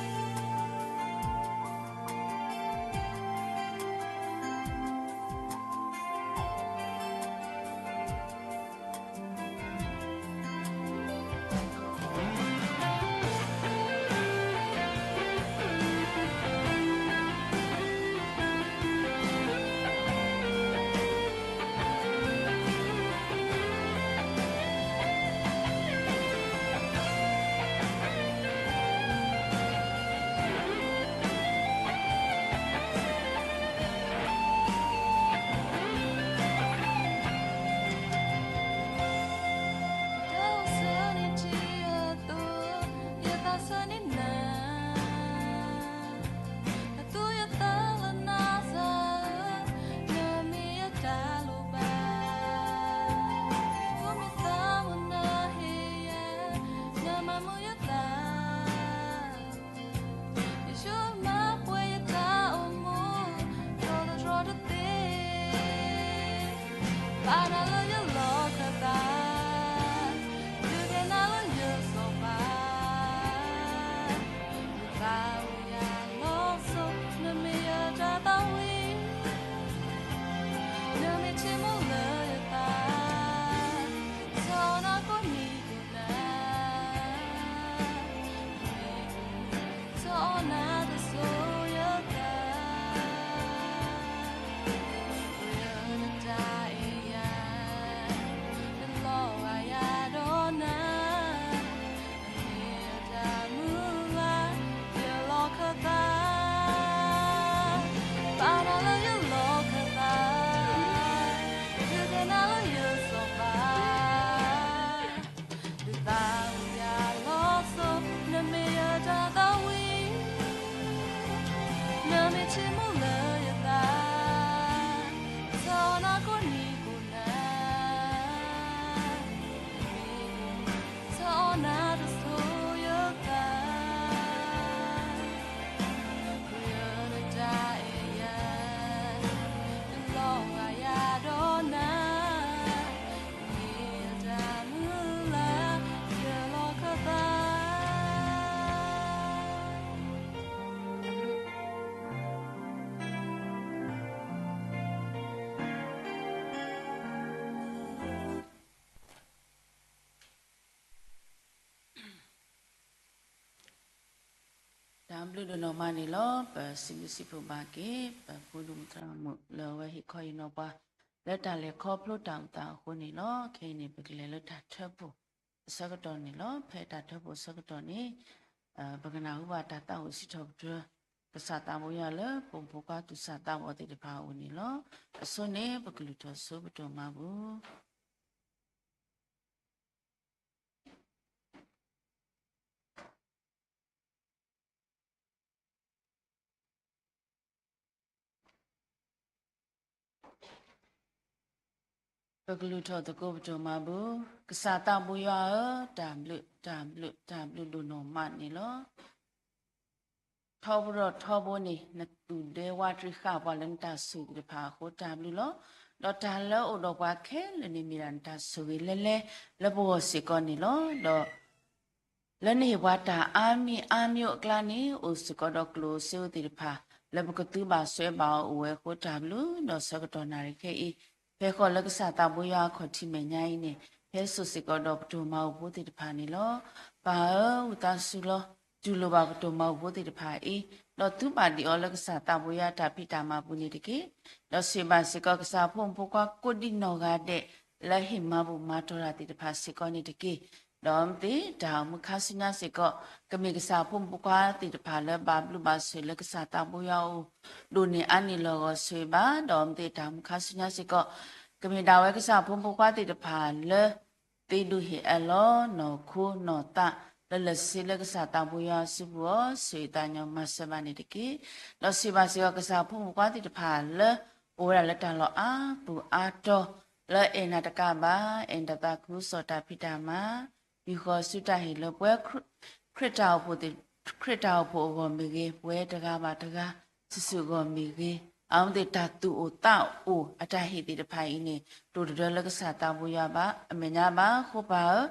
်ဆၢန့ၣ်ထံအသိး, ယသးဆၢန့ၢ်နၤ, အသူၣ်ယသးလၢနၤစၢ်ဧၢ, နမ့ၢ်ယတၢ်လိၣ်ဘၣ်, အိၣ်မ့ၢ်သးမုၢ်နၤဟ့ၣ်ယၤ, နမၤမုာ်ယသး ယဆူမၤပှဲၤယတၢ်အိၣ်မူ, တြီတတြီတသ့, ပာ်နၤလၢယလီၢ်ခၢၣ်သး, ဒုးကဲနၤလၢယစီၤပၤ, ယသးဝံၣ်ယၤလီၤစိၤ နမ့ၢ်ယတၢ်သးဝံၣ်, နမ့ၢ်ထံမိၢ်လၢယသး, ဆှၢအီၤနၤကိးနံၤကိးနၤ ဆှၢအီၤနၤတစိၤယသး, ပယတၢ်အဲၣ်ယၤ, ယလီၤဂာ်ယၤဒီးနၤ, နမ့ၢ်ယတၢ်မုၢ်လၢ် ယလီၢ်ခၢၣ်သး. ပာ်နၤလၢယလီၢ်ခၢၣ်သး, ဒုးကဲနၤလၢယစီၤပၤ, ယသးဝံၣ်ယၤလီၤစိၤ နမ့ၢ်ယတၢ်သးဝံၣ်, နမ့ၢ်ထံမိၢ်လၢယသး, ဆှၢအီၤနၤကိးနံၤကိးနၤ ဆှၢအီၤနၤတစိၤယသး, ပယတၢ်အဲၣ်ယၤ, ယလီၤဂာ်ယၤဒီးနၤ, နမ့ၢ်ယတၢ်မုၢ်လၢ် ယလီၢ်ခၢၣ်သး. တၢ်ဘျုးဒိၣ်နီၢ်မးန့ၣ်လီၤ. ပစံးဘျုးစံးဖှိၣ်ဘၣ်က့ၤ ပဖိဒိၣ်မုၣ်သရၣ်မုၣ်လၢအဝဲဟ့ၣ်ခီဟ့ၣ်နီၤပှၤ လၢတၢ်လဲၤခီဖျိတၢ်အိၣ်သးအဃိန့ၣ်လီၤ. ခဲအံၤန့ၣ် ပကလဲၤလၢတၢ်ထၢဖှိၣ်အဆၢကတီၢ်န့ၣ်လီၤ. ဖဲတၢ်ထၢဖှိၣ်အဆၢကတီၢ်န့ၣ် ပကနၢ်ဟူဘၣ်တၢ်သးဝံၣ်စံးထီၣ်ပတြၢၤ ကစၢ်သးဘိယွၤလၢပဖိမုၣ်ဖိခွါသူၣ်စၢ်သးဘီၣ်သ့ၣ်တဖၣ်အအိၣ်န့ၣ်လီၤ. အဆိန့ၣ် ပကလုၢ်ထီၣ်ဆိပတီၢ်မၤပူၤ ပကလုၢ်ထီၣ်သကိးပတီၢ်မၤပူၤ, ကစၢ်သးဘိယွၤဧၢ, တၢ်ဘျုး တၢ်ဘျုး တၢ်ဘျုးဒိၣ်နီၢ်မးန့ၣ်လီၤ. ထီဘိဒီးထီဘိန့ၣ် နသူၣ်ဒဲဝးတရံးဃာ်ပှၤလၢနတၢ်ဆိၣ်ဂ့ၤသ့ၣ်တဖၣ်အဃိတၢ်ဘျုးလီၤ. ဒီးတၢ်လၢအိၣ်ဒီးပှၤခဲလၢာ်န့ၣ်မ့ၢ်ဒၣ်နတၢ်ဆိၣ်ဂ့ၤလဲၤလဲၤလၢပဂီၢ်စ့ၢ်ကီးန့ၣ်လီၤ. ဒီး လၢနဟ့ၣ်ပှၤတၢ်အါမံၤအါမံၤအကျါန့ၣ် အိၣ်စ့ၢ်ကီးဒီးကျိၣ်စ့ဧိၤသ့ၣ်တဖၣ် လၢပကသုဘၣ်စွဲဘၣ်အီၤအိၣ်ဝဲအဃိတၢ်ဘျုး, ဒီးဆၢကတီၢ်နၣ်ရံၣ်ခဲအံၤ ဖဲဃီၤလၢကစၢ်သးဘိယွၤအခီၣ်ထံးမဲာ်ညါအံၤန့ၣ် ဟဲစိာ်စ့ၢ်ကီးဒီးပတီၢ်မၤပူၤဖိသ့ၣ်တဖၣ်န့ၣ်လီၤ. ပၢ်ဧၢ, ဝံသးစူၤလီၤ. တူၢ်လိာ်ဘၣ်ပတီၢ်မၤပူၤဖိသ့ၣ်တဖၣ်အံၤ, ဒီးသုဘၣ်ဒံးအီၤလၢကစၢ်သးဘိယွၤအတၢ်ဖံးတၢ်မၤပူၤန့ၣ်တက့ၢ်. ဒီးဆိၣ်ဂ့ၤဘၣ်စ့ၢ်ကီးကစၢ်ဖိမုၣ်ဖိခွါကိးဒံးနီၢ်ဂၤဒဲး လၢဟ့ၣ်မၤဘူၣ်မၤတီၢ်တၢ်သ့ၣ်တဖၣ်စ့ၢ်ကီးန့ၣ်တက့ၢ်. ဒီးမ့ၢ်သ့ၣ်တၢ်အိၣ်မူခါဆူညါစ့ၢ်ကီး ကမ့ၢ်ကစၢ်ဖိမုၣ်ဖိခွါသ့ၣ်တဖၣ်လၢဘၣ်ဘျုးဘၣ်ဆိၣ်လၢကစၢ်သးဘိယွၤအအိၣ် ဒိၣ်န့ၢ်အါန့ၢ်လီၤဂီၤဆိၣ်ဂ့ၤဘၣ်, ဒီးမ့ၢ်သ့ၣ်တၢ်အိၣ်မူခါဆူညါစ့ၢ်ကီး ကမ့ၢ်ဒၣ်ဝဲကစၢ်ဖိမုၣ်ဖိခွါသ့ၣ်တဖၣ်လၢ သ့ဒုးဟ့ၣ်အၢၣ်လီၤနီၢ်ခိနီၢ်သး လၢလၢာ်ဆ့လၢကစၢ်သးဘိယွၤစုပူၤအီၤ ဆိၣ်ဂ့ၤသးညီမၤစၢၤဘၣ်န့ၣ်တက့ၢ်. ဒီးစံးဘၣ်စ့ၢ်ကီးကစၢ်ဖိမုၣ်ဖိခွါသ့ၣ်တဖၣ်လၢ အိၣ်ဝဲဒၣ်လၢတၢ်လီၢ်အါပူၤအါတီၤ လၢအဲၣ်နၤတကးဘၣ် အဲၣ်နတၢ်သးခုကစီၣ်တၢ်ဖံးတၢ်မၤ ယူၢ်ဃီၤဆူတၢ်ဟ့ၣ်လၢပှဲၤ ခရံာ်တၢ်အိၣ်ဖှိၣ်သ့ၣ် ခရံာ်တၢ်အိၣ်ဖှိၣ်အဂီၢ်မ့ၢ်ဂ့ၤ ပဝဲတဂၤဘၣ်တဂၤ စုာ်စုာ်အဂီၢ်မ့ၢ်ဂ့ၤ အဝဲသ့ၣ်တၢ်သူၣ်အိၣ်သးအိၣ်အတၢ်ဟ့ၣ်သ့ၣ်တဖၣ်အံၤန့ၣ် တအိၣ်တဒၢလၢကစၢ်သးဘိယွၤဘၣ် အမဲာ်ညါဘၣ် ဃိပၢ်ဧၢ,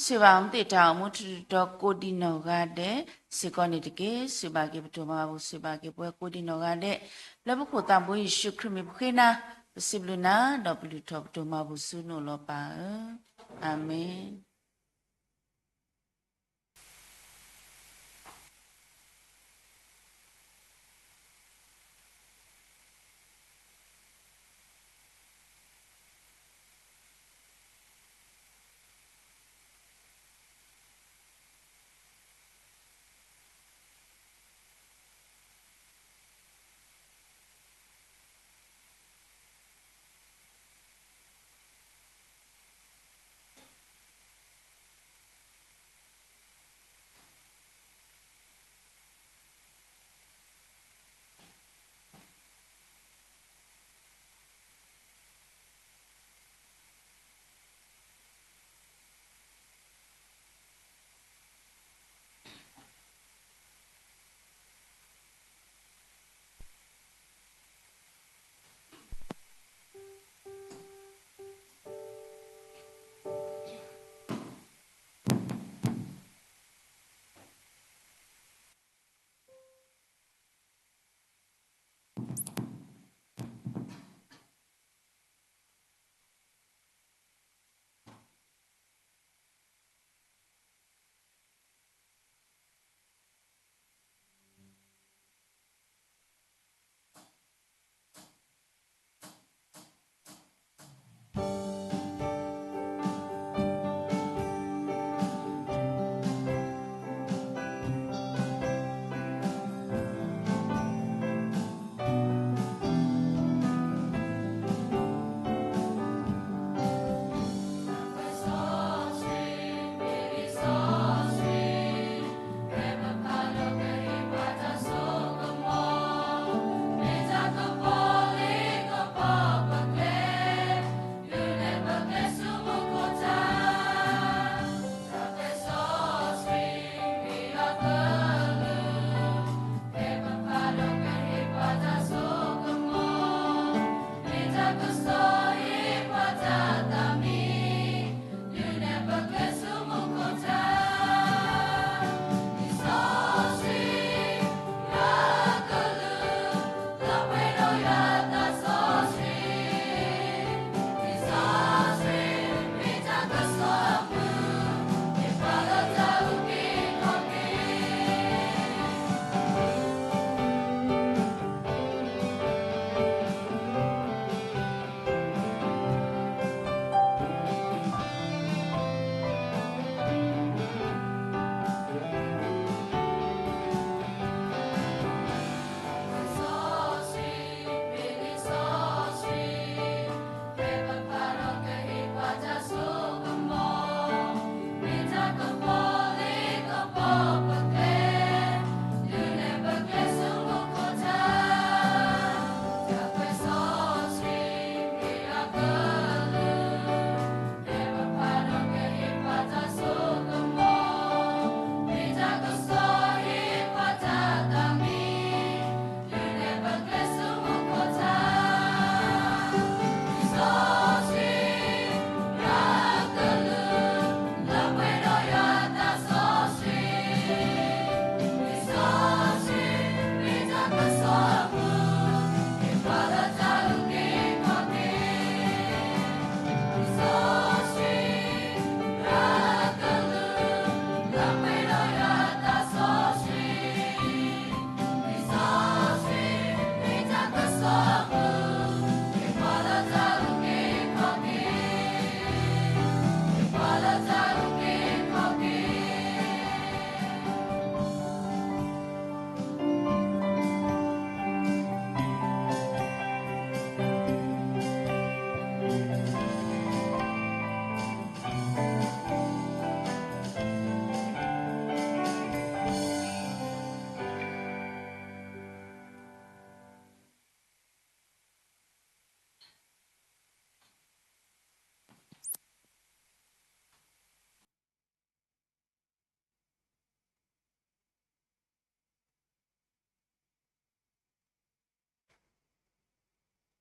ဆိၣ်ဂ့ၤဘၣ်အဝဲသ့ၣ်တၢ်အိၣ်မူထူတီၤကိးဒံးနီၢ်ဂၤဒဲး စ့ၢ်ကီးန့ၣ်တက့ၢ်. ဆိၣ်ဂ့ၤဘၣ်က့ၤပဒိၣ်မးပူၤ ဆိၣ်ဂ့ၤဘၣ်က့ၤပဝဲကိးဒံးနီၢ်ဂၤဒဲး လၢပခိၣ်သးဘိယ့ၣ်ၡူးခရံာ်မံၤပဃ့နၤ ပစံးဘျုးနၤ ဒီးပလုၢ်ထီၣ်ပဒိၣ်မးပူၤဆူနအိၣ်လီၤပၢ်ဧၢ, အၤမ့ၣ်.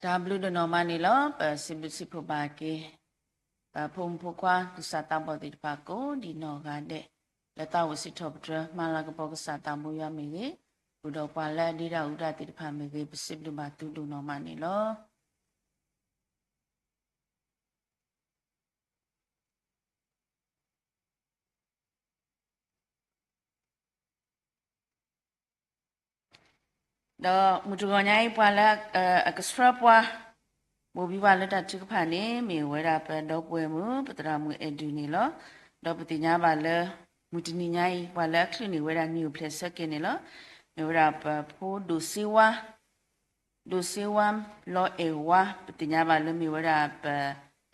တၢ်ဘျုးဒိၣ်နီၢ်မးန့ၣ်လီၤ. ပစံးဘျုးစံးဖှိၣ်ဘၣ်က့ၤ ပဖိမုၣ်ဖိခွါ သူၣ်စၢ်သးဘီၣ်သ့ၣ်တဖၣ်ကိးဒံးနီၢ်ဂၤဒဲး လၢသးအိၣ်စံးထီၣ်ပတြၢၤ မၤလၤကပီၤကစၢ်သးဘိယွၤမ့ၢ်ဂ့ၤ, ဃုာ်ဒီးပှၤလၢအဒ့ဒၣ်အူဒၣ်သ့ၣ်တဖၣ်မ့ၢ်ဂ့ၤ, ပစံးဘျုးဘၣ်သုဒိၣ်နီၢ်မးန့ၣ်လီၤ. ဒီးမုၢ်တဂီၤညါအံၤ ပှၤလၢ အကဆှၢပှၤ ဘိၣ်ဘံပှၤလၢတၢ်ထုကဖၣ်န့ၣ် မ့ၢ်ဝဲဒၣ်ပဒီပုၢ်ဝဲၢ်မုၣ် ပသရၣ်မုၣ်အဲၣ်ဒူၣ်န့ၣ်လီၤ. ဒီးပသ့ၣ်ညါဘၣ်လၢ မုၢ်တနံၤညါအံၤ ပှၤလၢအချုးန့ၢ်ဝဲဒၣ် နံၣ်အိၣ်ဖျဲၣ်ဆၢက့ၤန့ၣ်လီၤ. မ့ၢ်ဝဲဒၣ်ပဖိဒိၣ်စ့ဝါ ဒိၣ်စ့ဝါ လီအဲၣ်ဝါ ပသ့ၣ်ညါဘၣ်လၢမ့ၢ်ဝဲဒၣ်ပ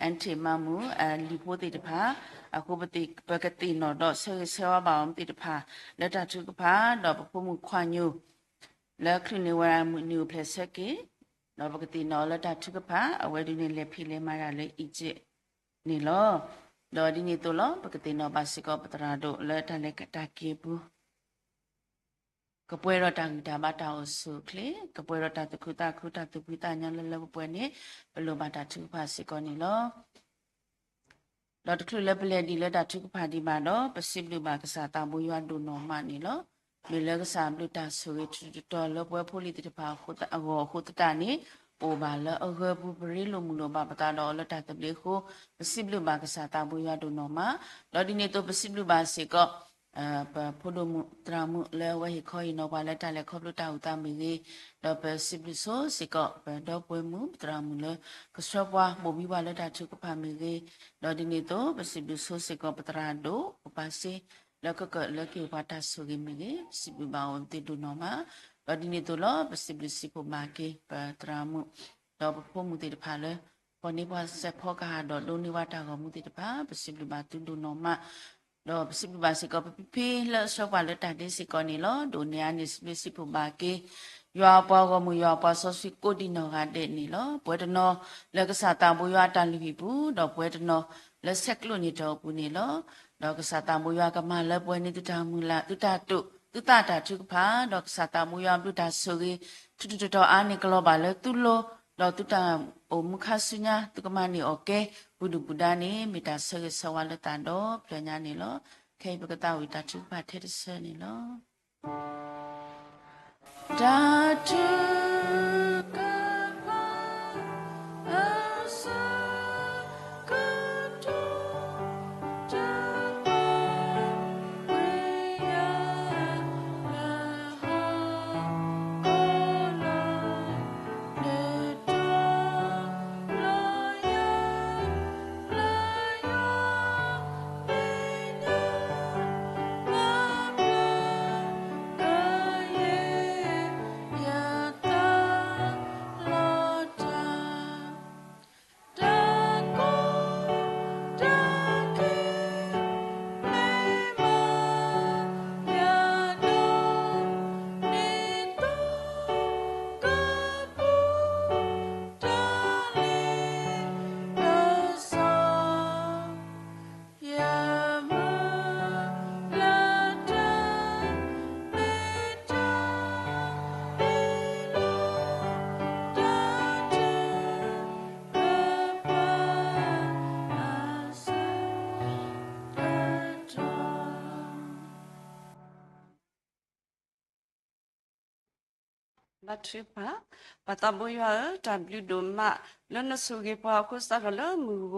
အၣ်ထံၣ်မါမုၣ် အလံၤဖိသ့ၣ်တဖၣ်, အဃိပကသ့ၣ်နီၣ်ဒီးဆၢဂ့ၤဆၢဝါဘၣ်အီၤသ့ၣ်တဖၣ် လၢတၢ်ထုကဖၣ် ဒီးပဖိမုၣ်ခွါညိၣ် လၢချုးန့ၢ်ဝဲဒၣ်မုၢ်နံၤအိၣ်ဖျဲၣ်ဆၢက့ၤ, ဒီးပကသ့ၣ်နီၣ်အီၤလၢတၢ်ထုကဖၣ် အဝဲဒၣ်န့ၣ်လဲၤဖံးလဲၤမၤတၢ်လၢ Egypt န့ၣ်လီၤ. ဒီးဒ်န့ၣ်အသိးလီၤ ပကသ့ၣ်နီၣ်ဘၣ်စ့ၢ်ကီးပသရၣ်ဒိၣ်လၢတၢ်လဲၤတၢ်က့ၤအပူၤ ကပှဲၤဒီးတၢ်ဂံၢ်တၢ်ဘါတၢ်အိၣ်ဆူၣ်အိၣ်ချ့, ကပှဲၤဒီးတၢ်သူၣ်ခုသးခုတၢ်သူၣ်ဖှံသးညီလၢလၢပှဲၤပှဲၤန့ၣ် ပလိၣ်ဘၣ်တၢ်ထုကဖၣ်စ့ၢ်ကီးန့ၣ်လီၤ. ဒီးတချုးလၢပလဲၤဒံးလၢတၢ်ထုကဖၣ်ဒံးဘၣ်ဒီး ပစံးဘျုးဘၣ်ကစၢ်သးဘိယွၤဒိၣ်နီၢ်မးန့ၣ်လီၤ. မ့ၢ်လၢကစၢ်အဘျုးတၢ်ဆိၣ်ဂ့ၤထူးထူးတီၤတီၤလၢပဝဲဖိလံၤသ့ၣ်တဖၣ်အဂီၢ်အဃိသတးန့ၣ် ပအိၣ်ဘၣ်လၢအဂၢၤပူၤ ပရ့လိာ်မုာ်လိာ်ဘၣ်ပသးဒီးအီၤလၢတၢ်သဘျ့အဃိ ပစံးဘျုးဘၣ်ကစၢ်သးဘိယွၤဒိၣ်နီၢ်မး, ဒီးဒ်န့ၣ်အသိးပစံးဘျုးဘၣ်စ့ၢ်ကီး ပဖိဒိၣ်မုၣ်သရၣ်မုၣ်လၢအဝဲဟ့ၣ်ခီဟ့ၣ်နီၤပှၤလၢတၢ်လဲၤခီဖျိတၢ်အိၣ်သးမ့ၢ်ဂ့ၤ, ဒီးပစံးဘျုးဆိစ့ၢ်ကီး ပဒီပုၢ်ဝဲၢ်မုၣ် ပသရၣ်မုၣ်လၢ ကဆှၢပှၤဘိၣ်ဘံပှၤလၢတၢ်ထုကဖၣ်မ့ၢ်ဂ့ၤ, ဒီးဒ်န့ၣ်အသိး ပစံးဘျုးဆိစ့ၢ်ကီး ပသရၣ်ဒိၣ် ပပၢ်စ့ လၢကကလၢက့ၤပှၤတၢ်ဆိၣ်ဂ့ၤမ့ၢ်ဂ့ၤ, ပစံးဘျုးဘၣ်အီၤသ့ၣ်ဒိၣ်နီၢ်မး, ဒီးဒ်န့ၣ်အသိးလီၤ ပစံးဘျုးစံးဖှိၣ်ဘၣ်က့ၤ ပသရၣ်မုၣ် ဒီးပဖိမုၣ်သ့ၣ်တဖၣ်လၢ ဖီၣ်န့ၢ်ပှၤစဲးဖီကဟၣ်ဒီးဒိးန့ၢ်ဝဲတၢ်ဂီၤမူသ့ၣ်တဖၣ် ပစံးဘျုးဘၣ်သုဒိၣ်နီၢ်မး, ဒီးပစံးဘျုးဘၣ်စ့ၢ်ကီး ပဖံဖံလၢအဆှၢပှၤလၢတၢ်ဒ့စ့ၢ်ကီးန့ၣ်လီၤ. ဒိၣ်န့ၢ်အါန့ၢ်စံးဘျုးစံးဖှိၣ်ဘၣ်က့ၤ ယွၤအပှၤဂီၢ်မုၢ် ယွၤအပှၤစီဆှံကိးဒံးနီၢ်ဂၤဒဲးန့ၣ်လီၤ. ပှဲၤတနီၤလၢကစၢ်သးဘိယွၤအတၢ်လုၢ်ဟံၣ်ပူၤ, ဒီးပှဲၤတနီၤလၢဆဲးကျိးန့ၢ်တၢ်အိၣ်ပူၤန့ၣ်လီၤ. ဒီးကစၢ်သးဘိယွၤကမၤလၢပှဲၤန့ၢ်သုတၢ်မုၢ်လၢ် သုတၢ်တိာ် သုသးတၢ်ထုကဖၣ်, ဒီးကစၢ်သးဘိယွၤအဘျုးတၢ်ဆိၣ်ဂ့ၤ ထူးထူးတီၤတီၤအါန့ၢ်ကလီၤဘၣ်လၢသုလိၤ, ဒီးသုတၢ်အိၣ်မူခါဆူညါ သုကမၤန့ၢ်အီၣ်ကဲ ပူၤဒုၣ်ပူၤဒါန့ၣ် မ့ၢ်တၢ်ဆၢဂ့ၤဆၢဝါလၢသးဒီဖျၢၣ်ညါန့ၣ်လီၤ. ခဲအံၤပကသးဝံၣ်တၢ်ထုကဖၣ်ထဲတဆၢန့ၣ်လီၤ. တၢ်ထုကဖၣ် အဆၢကတီၢ် တၢ်ပာ်ကွံာ်ယၤ လၢဟီၣ်ခိၣ်လီၤ လၢတၢ်လီၤယၤ လၢယွၤ ဘါထုကဖၣ်, ပၢ်သးဘိယွၤဧၢ, တၢ်ဘျုးဒိၣ်မး လၢနဆိၣ်ဂ့ၤပှၤအဃိ စးထီၣ်လၢမုၢ်ဂီၤ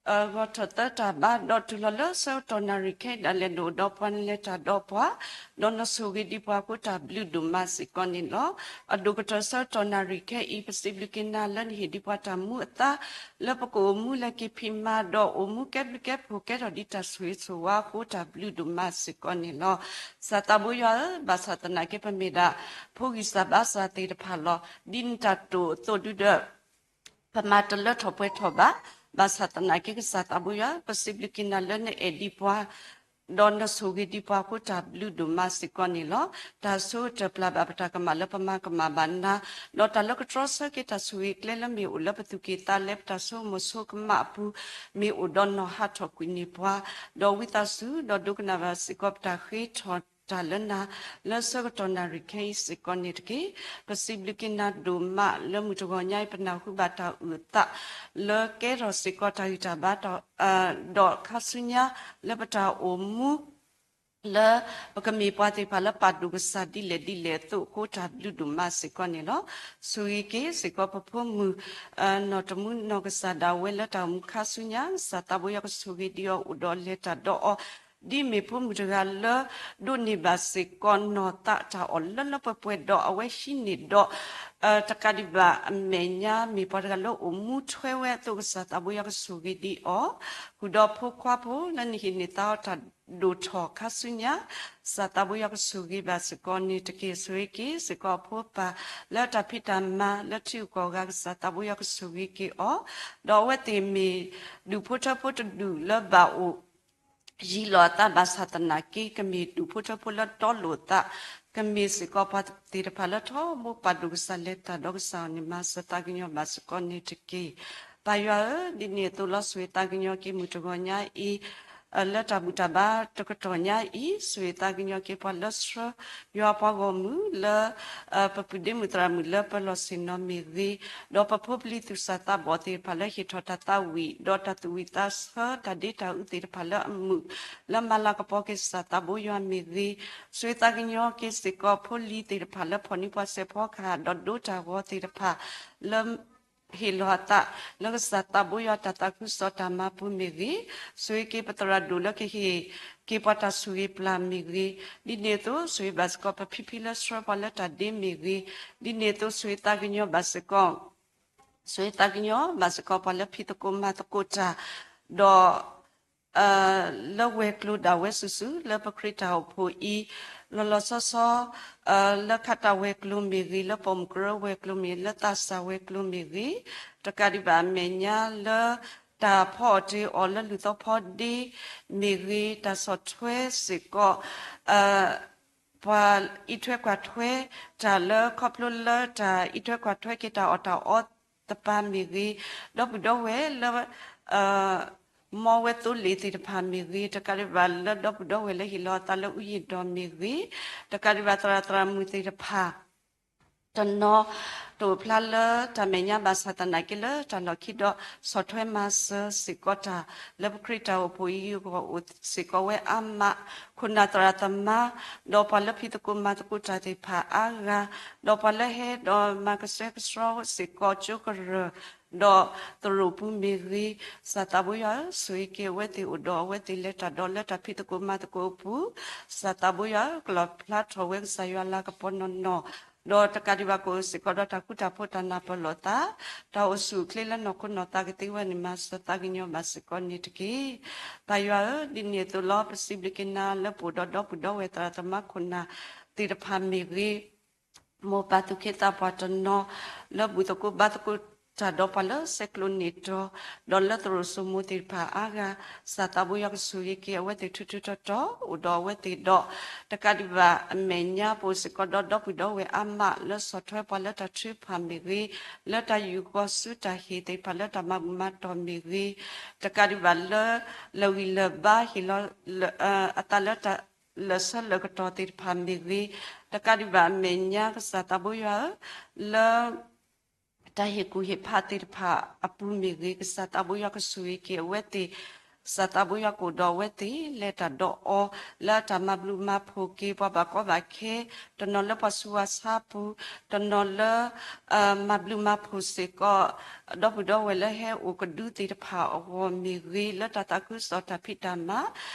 ဂီၤထီၣ်သၢတၢ်ဘါ ဒီးတုၤလီၤလၢဆၢကတီၢ်နၣ်ရံၣ်ခဲအံၤ ဒၣ်လဲာ်နအိၣ်ဒီးပှၤ နလဲၤတၢ်ဒီးပှၤ, ဒီးနဆိၣ်ဂ့ၤဒံးပှၤအဃိ တၢ်ဘျုးဒိၣ်မးစ့ၢ်ကီးန့ၣ်လီၤ. အဒိၣ်ကတၢၢ်ဆၢကတီၢ်နၣ်ရံၣ်ခဲအံၤ ပစံးဘျုးက့ၤနၤလၢနဟ့ၣ်ဒံးပှၤတၢ်မူအသါ လၢပကအိၣ်မူလဲၤက့ၤဖံးမၤ ဒီးအိၣ်မူကဲဘျုးကဲဖှိၣ်ကဲထီၣ်ဒံးတၢ်ဆိၣ်ဂ့ၤဆိၣ်ဝါအဃိ တၢ်ဘျုးဒိၣ်မးစ့ၢ်ကီးန့ၣ်လီၤ. ကစၢ်သးဘိယွၤဧၢ, ဘၣ်ဆၣ်သနာ်က့ ပမ့ၢ်ဒၣ် ဖိဂံၢ်စၢ်ဘါစၢ်သ့ၣ်တဖၣ်လီၤ. ဒ်နတၢ်တိာ်အသိးဒုဒီး ပမၤတလၢထီၣ်ပှဲၤထီၣ်ဘၣ်. ဘၣ်ဆၣ်သနာ်က့ ကစၢ်သးဘိယွၤ ပစံးဘျုးက့ၤနၤလၢနအဲၣ်ဒံးပှၤ ဒီးနဆိၣ်ဂ့ၤဒံးပှၤအဃိ တၢ်ဘျုးဒိၣ်မးစ့ၢ်ကီးန့ၣ်လီၤ. တၢ်ဆိကတၢၢ်ပျၢ်ဘၣ်ပတၢ်ကမၣ်လၢပမၤကမၣ်ဘၣ်နၤ, ဒီးတၢ်လၢကတြီဆၢက့ၤတၢ်ဆိၣ်ဂ့ၤကျဲလၢမ့ၢ်အိၣ်လၢပသူၣ်ကံၢ်သးလဲ ပတၢ်ဆိကမိၣ်ဆိကမးအပူၤ မ့ၢ်အိၣ်ဒီးနီၢ်ဟးထီၣ်ကွံာ်န့ၢ်ပှၤ, ဒီးဝံသးစူၤ ဒီးဒိကနၣ်ဘၣ်စ့ၢ်ကီးပတၢ်ဃ့ထီၣ် ပကမၤလိသကိးတၢ်လၢနၤ လၢဆၢကတီၢ်နၣ်ရံၣ်ခဲအံၤစ့ၢ်ကီးန့ၣ်တက့ၢ်. ပစံးဘျုးက့ၤနၤဒိၣ်မးလၢမုၢ်တဂီၤညါအံၤ ပနၢ်ဟူဘၣ်တၢ်အုၣ်အသး လၢကဲထီၣ်စ့ၢ်ကီးတၢ်ဂံၢ်တၢ်ဘါ ဒီးခါဆူညါလၢပတၢ်အိၣ်မူ လၢပကမ့ၢ်ပှၤသ့ၣ်တဖၣ်လၢပာ်ဒိၣ်ကစၢ်ဒ်လဲၣ်ဒ်လဲၣ်အသိးအဃိ တၢ်ဘျုးဒိၣ်မးစ့ၢ်ကီးန့ၣ်လီၤ. ဆိၣ်ဂ့ၤက့ၤစ့ၢ်ကီးပဖိမုၣ် နီၢ်တမူနီၢ်ကစၢ်ဒၣ်ဝဲလၢတၢ်အိၣ်မူခါဆူညါ ကစၢ်သးဘိယွၤကဆိၣ်ဂ့ၤဒံးအီၤ အိၣ်ဒီးလဲၤတၢ်ဒီးအီၤ ဒ်မ့ၢ်ဖိမုၣ်တဂၤလၢ ဒိးန့ၢ်ဘၣ်စ့ၢ်ကီးနီၢ်သးတၢ်အီၣ်လၢလၢပှဲၤပှဲၤဒီး အဝဲဟံးန့ၢ်ဒီး တကးဒံးဘၣ်အမဲာ်ညါ မ့ၢ်ပှၤတဂၤလၢအိၣ်မူထွဲဝဲအသိး ကစၢ်သးဘိယွၤကဆိၣ်ဂ့ၤဒံးအီၤ, ဃုာ်ဒီးဖိခွါဖိလၢနဟံးန့ၢ်သါအီၤတၢ်ဒိၣ်ထီၣ်ခါဆူညါ ကစၢ်သးဘိယွၤကဆိၣ်ဂ့ၤဘၣ်စ့ၢ်ကီးန့ၣ်တက့ၢ်. ဆိၣ်ဂ့ၤက့ၤစ့ၢ်ကီးအဖိအပၢ် လၢတၢ်ဖံးတၢ်မၤလၢထံဂုၤကီၢ်ဂၤ ကစၢ်သးဘိယွၤကဆိၣ်ဂ့ၤက့ၤအီၤ, ဒီးအဝဲသ့ၣ်မ့ၢ်ဒူၣ်ဖိထၢဖိတဒူၣ်လၢဘၣ်အိၣ် ယံၤလီၤအသးဘၣ်ဆၣ်သနာ်က့ ကမ့ၢ်ဒူၣ်ဖိထၢဖိလၢတီလိာ်သး, ကမ့ၢ်စ့ၢ်ကီးပှၤသ့ၣ်တဖၣ်လၢထီဘိပာ်ဒိၣ်ကစၢ်လဲၤတၢ်ဒီးကစၢ်အီၤန့ၣ် မၤစၢၤသးကညီၤဘၣ်စ့ၢ်ကီးန့ၣ်တက့ၢ်. ပၢ်ယွၤဧၢ, ဒ်န့ၣ်အသိးလီၤ ဆိၣ်ဂ့ၤသးကညီၤက့ၤမုၢ်တဂီၤညါအံၤ လၢတၢ်ဘူၣ်တၢ်ဘါတကတီၢ်ညါအံၤ ဆိၣ်ဂ့ၤသးကညီၤက့ၤပှၤလၢဆှၢယွၤပှၤဂီၢ်မုၢ်လၢ ပပုၢ်ဒ့မုၣ်သရၣ်မုၣ်လၢပလီၢ်ဆ့ၣ်နီၤမ့ၢ်ဂ့ၤ, ဒီးပဖိပလံၤသူၣ်စၢ်သးဘီၣ်သ့ၣ်တဖၣ်လၢဟ့ၣ်ထီၣ်တၢ်သးဝံၣ် ဒီးတၢ်သူၣ်ဝံၣ်သးဆၢတၢ်ဒ့တၢ်အူသ့ၣ်တဖၣ်လၢအမုာ် လၢမၤလၤကပီၤက့ၤကစၢ်သးဘိယွၤမ့ၢ်ဂ့ၤ, ဆိၣ်ဂ့ၤသးကညီၤက့ၤစ့ၢ်ကီးဖိလံၤသ့ၣ်တဖၣ်လၢဖီၣ်န့ၢ်ပှၤစဲးဖီကဟၣ် ဒီးဒိတၢ်ဂီၤသ့ၣ်တဖၣ်လၢ ဟ့ၣ်လီၤအသး လၢကစၢ်သးဘိယွၤတၢ်သးခုကစီၣ်တၢ်မၤပူၤမ့ၢ်ဂ့ၤ, ဆိၣ်ဂ့ၤက့ၤပသရၣ်ဒိၣ်လၢကဟ့ၣ်က့ၤပှၤတၢ်ဆိၣ်ဂ့ၤပျၢ်မ့ၢ်ဂ့ၤ, ဒ်န့ၣ်အသိး ဆိၣ်ဂ့ၤဘၣ်စ့ၢ်ကီးပဖံဖံလၢဆှၢပှၤလၢတၢ်ဒ့မ့ၢ်ဂ့ၤ, ဒ်န့ၣ်အသိး ဆိၣ်ဂ့ၤသးကညီၤဘၣ်စ့ၢ်ကီး ဆိၣ်ဂ့ၤသးကညီၤဘၣ်စ့ၢ်ကီးပှၤလၢဖံးသကိးမၤသကိးတၢ်, ဒီး လၢဝဲၤကျိၤဒၣ်ဝဲစုာ်စုာ်လၢပခရံာ်တၢ်အိၣ်ဖှိၣ်အံၤ, လီၤလီၤဆီဆီ လၢခးတၢ်ဝဲၤကျိၤမ့ၢ်ဂ့ၤ, လၢပိာ်မုၣ်ကရၢဝဲၤကျိၤမ့ၢ်ဂ့ၤ, လၢသးစၢ်ဝဲၤကျိၤမ့ၢ်ဂ့ၤ, တကးဒံးဘၣ်အမဲာ်ညါလၢ တၢ်ဖီအီၣ်တ့ၤအီၣ်လၢလုၢ်သီဖီဒ့မ့ၢ်ဂ့ၤ, တၢ်ဆီၣ်ထွဲစ့ၢ်ကီး ပှၤအံးထွဲကွၢ်ထွဲတၢ်လၢခီဖျိလၢတၢ်အံးထွဲကွၢ်ထွဲက့ၤတၢ်အီၣ်တၢ်အီသပှၢ်မ့ၢ်ဂ့ၤ, ဒီပုၢ်ဒီဝဲၢ်လၢ မ်ဝဲသိလ့ၣ်သ့ၣ်တဖၣ်မ့ၢ်ဂ့ၤ, တကးဒံးဘၣ်လၢဒီပုၢ်ဒီဝဲၢ်လၢဟ့ၣ်လီၤအသးလၢအူယံၤဒီးမ့ၢ်ဂ့ၤ, တကးဒံးဘၣ်သရၣ်သရၣ်မုၣ်သ့ၣ်တဖၣ် တနီၤ တအိၣ်ဖျါလၢတၢ်မဲာ်ညါဘၣ်ဆၣ်သနာ်က့လၢတၢ်လီၢ်ခံဒီး ဆီၣ်ထွဲမၤစၢၤစ့ၢ်ကီးတၢ် လၢပခရံာ်တၢ်အိၣ်ဖှိၣ်အံၤအဂီၢ်အိၣ်စ့ၢ်ကီးဝဲအါမး, ခိၣ်နၢ်သရၣ်သမါ ဒီးပှၤလၢဖံးသကိးမၤသကိးတၢ်သ့ၣ်တဖၣ်အါဂၤ, ဒီးပှၤလၢဟဲဒီးမၤကဆှဲကဆှီစ့ၢ်ကီးကၠိကရၢၢ် ဒီးသရိာ်ပူၤမ့ၢ်ဂ့ၤ, ကစၢ်သးဘိယွၤဧၢ, ဆိၣ်ဂ့ၤက့ၤအဝဲသ့ၣ်အိၣ်ဒီးအဝဲသ့ၣ်လဲၤတၢ်ဒီးလၢတၢ်ဖံးသကိးမၤသကိးအပူၤ, ကစၢ်သးဘိယွၤဧၢ, ကလီၣ်ဖျါထီၣ်ဝဲကစၢ်ယွၤလၤကပီၤနီၢ်နီၢ်, ဒီးတကးဒံးဘၣ်ကအိၣ်စ့ၢ်ကီးဒီးတၢ်ဃူတၢ်ဖိးတၢ်နၢ်ပၢၢ်လိာ်သး, တၢ်အိၣ်ဆူၣ်အိၣ်ချ့လၢနီၢ်ခိနီၢ်သးကသ့ဝဲန့ၣ် မၤစၢၤသးကညီၤဘၣ်စ့ၢ်ကီးန့ၣ်တက့ၢ်. ပၢ်ယွၤဧၢ, ဒ်န့ၣ်အသိးလီၤ ပစံးဘျုးက့ၤနၤလၢပအိၣ်ဒီးဒီပုၢ်ဒီဝဲၢ်သရၣ်သမါခိၣ်နၢ်သ့ၣ်တဖၣ်မ့ၢ်ဂ့ၤ မိၢ်ပၢ်သူၣ်က့သးပှၢ်တနီၤ လၢဘူၣ်သကိးဘါသကိးတၢ်ဒီးပှၤလၢဆဲးကျိးန့ၢ်တီၤ ဒီးလၢသရိာ်စိမိၤသ့ၣ်တဖၣ်အါဂၤ, ကစၢ်သးဘိယွၤကဆိၣ်ဂ့ၤက့ၤအဝဲသ့ၣ်ထူထူတီတီ အိၣ်ဒီးအဝဲသ့ၣ်ဒီး တကးဒံးဘၣ်အမဲာ်ညါပအိၣ်စ့ၢ်ကီးဒီးဒီပုၢ်ဒီဝဲၢ်အါမး လၢဆီၣ်ထွဲပှၤလၢတၢ်ထုကဖၣ်မ့ၢ်ဂ့ၤ, လၢတၢ်ယူၢ်ဃီၤဆူတၢ်ဟ့ၣ်သ့ၣ်တဖၣ်လၢတၢ်မၤဘူၣ်မၤတီၢ်မ့ၢ်ဂ့ၤ, တကးဒံးဘၣ်လၢ လၢာ်ဂံၢ်လၢာ်ဘါဟ့ၣ်လီၤ အသးလၢတၢ်လၢာ်ဆၢလၢာ်ကတီၢ်သ့ၣ်တဖၣ်မ့ၢ်ဂ့ၤ, တကးဒံးဘၣ်အမဲာ်ညါကစၢ်သးဘိယွၤဧၢ, လၢ တၢ်ဟ့ၣ်ကူၣ်ဟ့ၣ်ဖးသ့ၣ်တဖၣ်အပူၤမ့ၢ်ဂ့ၤ, ကစၢ်သးဘိယွၤကဆိၣ်ဂ့ၤက့ၤအဝဲသ့ၣ်, ကစၢ်သးဘိယွၤကအိၣ်ဒီးအဝဲသ့ၣ် လဲၤတၢ်ဒီးအီၤ လၢတၢ်မၤဘျုးမၤဖှိၣ်က့ၤပှၤဘၣ်ကီဘၣ်ခဲ, တနီၤလၢပှၤဆူးပှၤဆါပူၤ, တနီၤလၢ မၤဘျုးမၤဖှိၣ်စ့ၢ်ကီး ဒီပုၢ်ဒီဝဲၢ်လၢဟဲအိၣ်ကဒုသ့ၣ်တဖၣ်အဂီၢ်မ့ၢ်ဂ့ၤ, လၢတၢ်သးခုကစီၣ်တၢ်ဖံးတၢ်မၤ,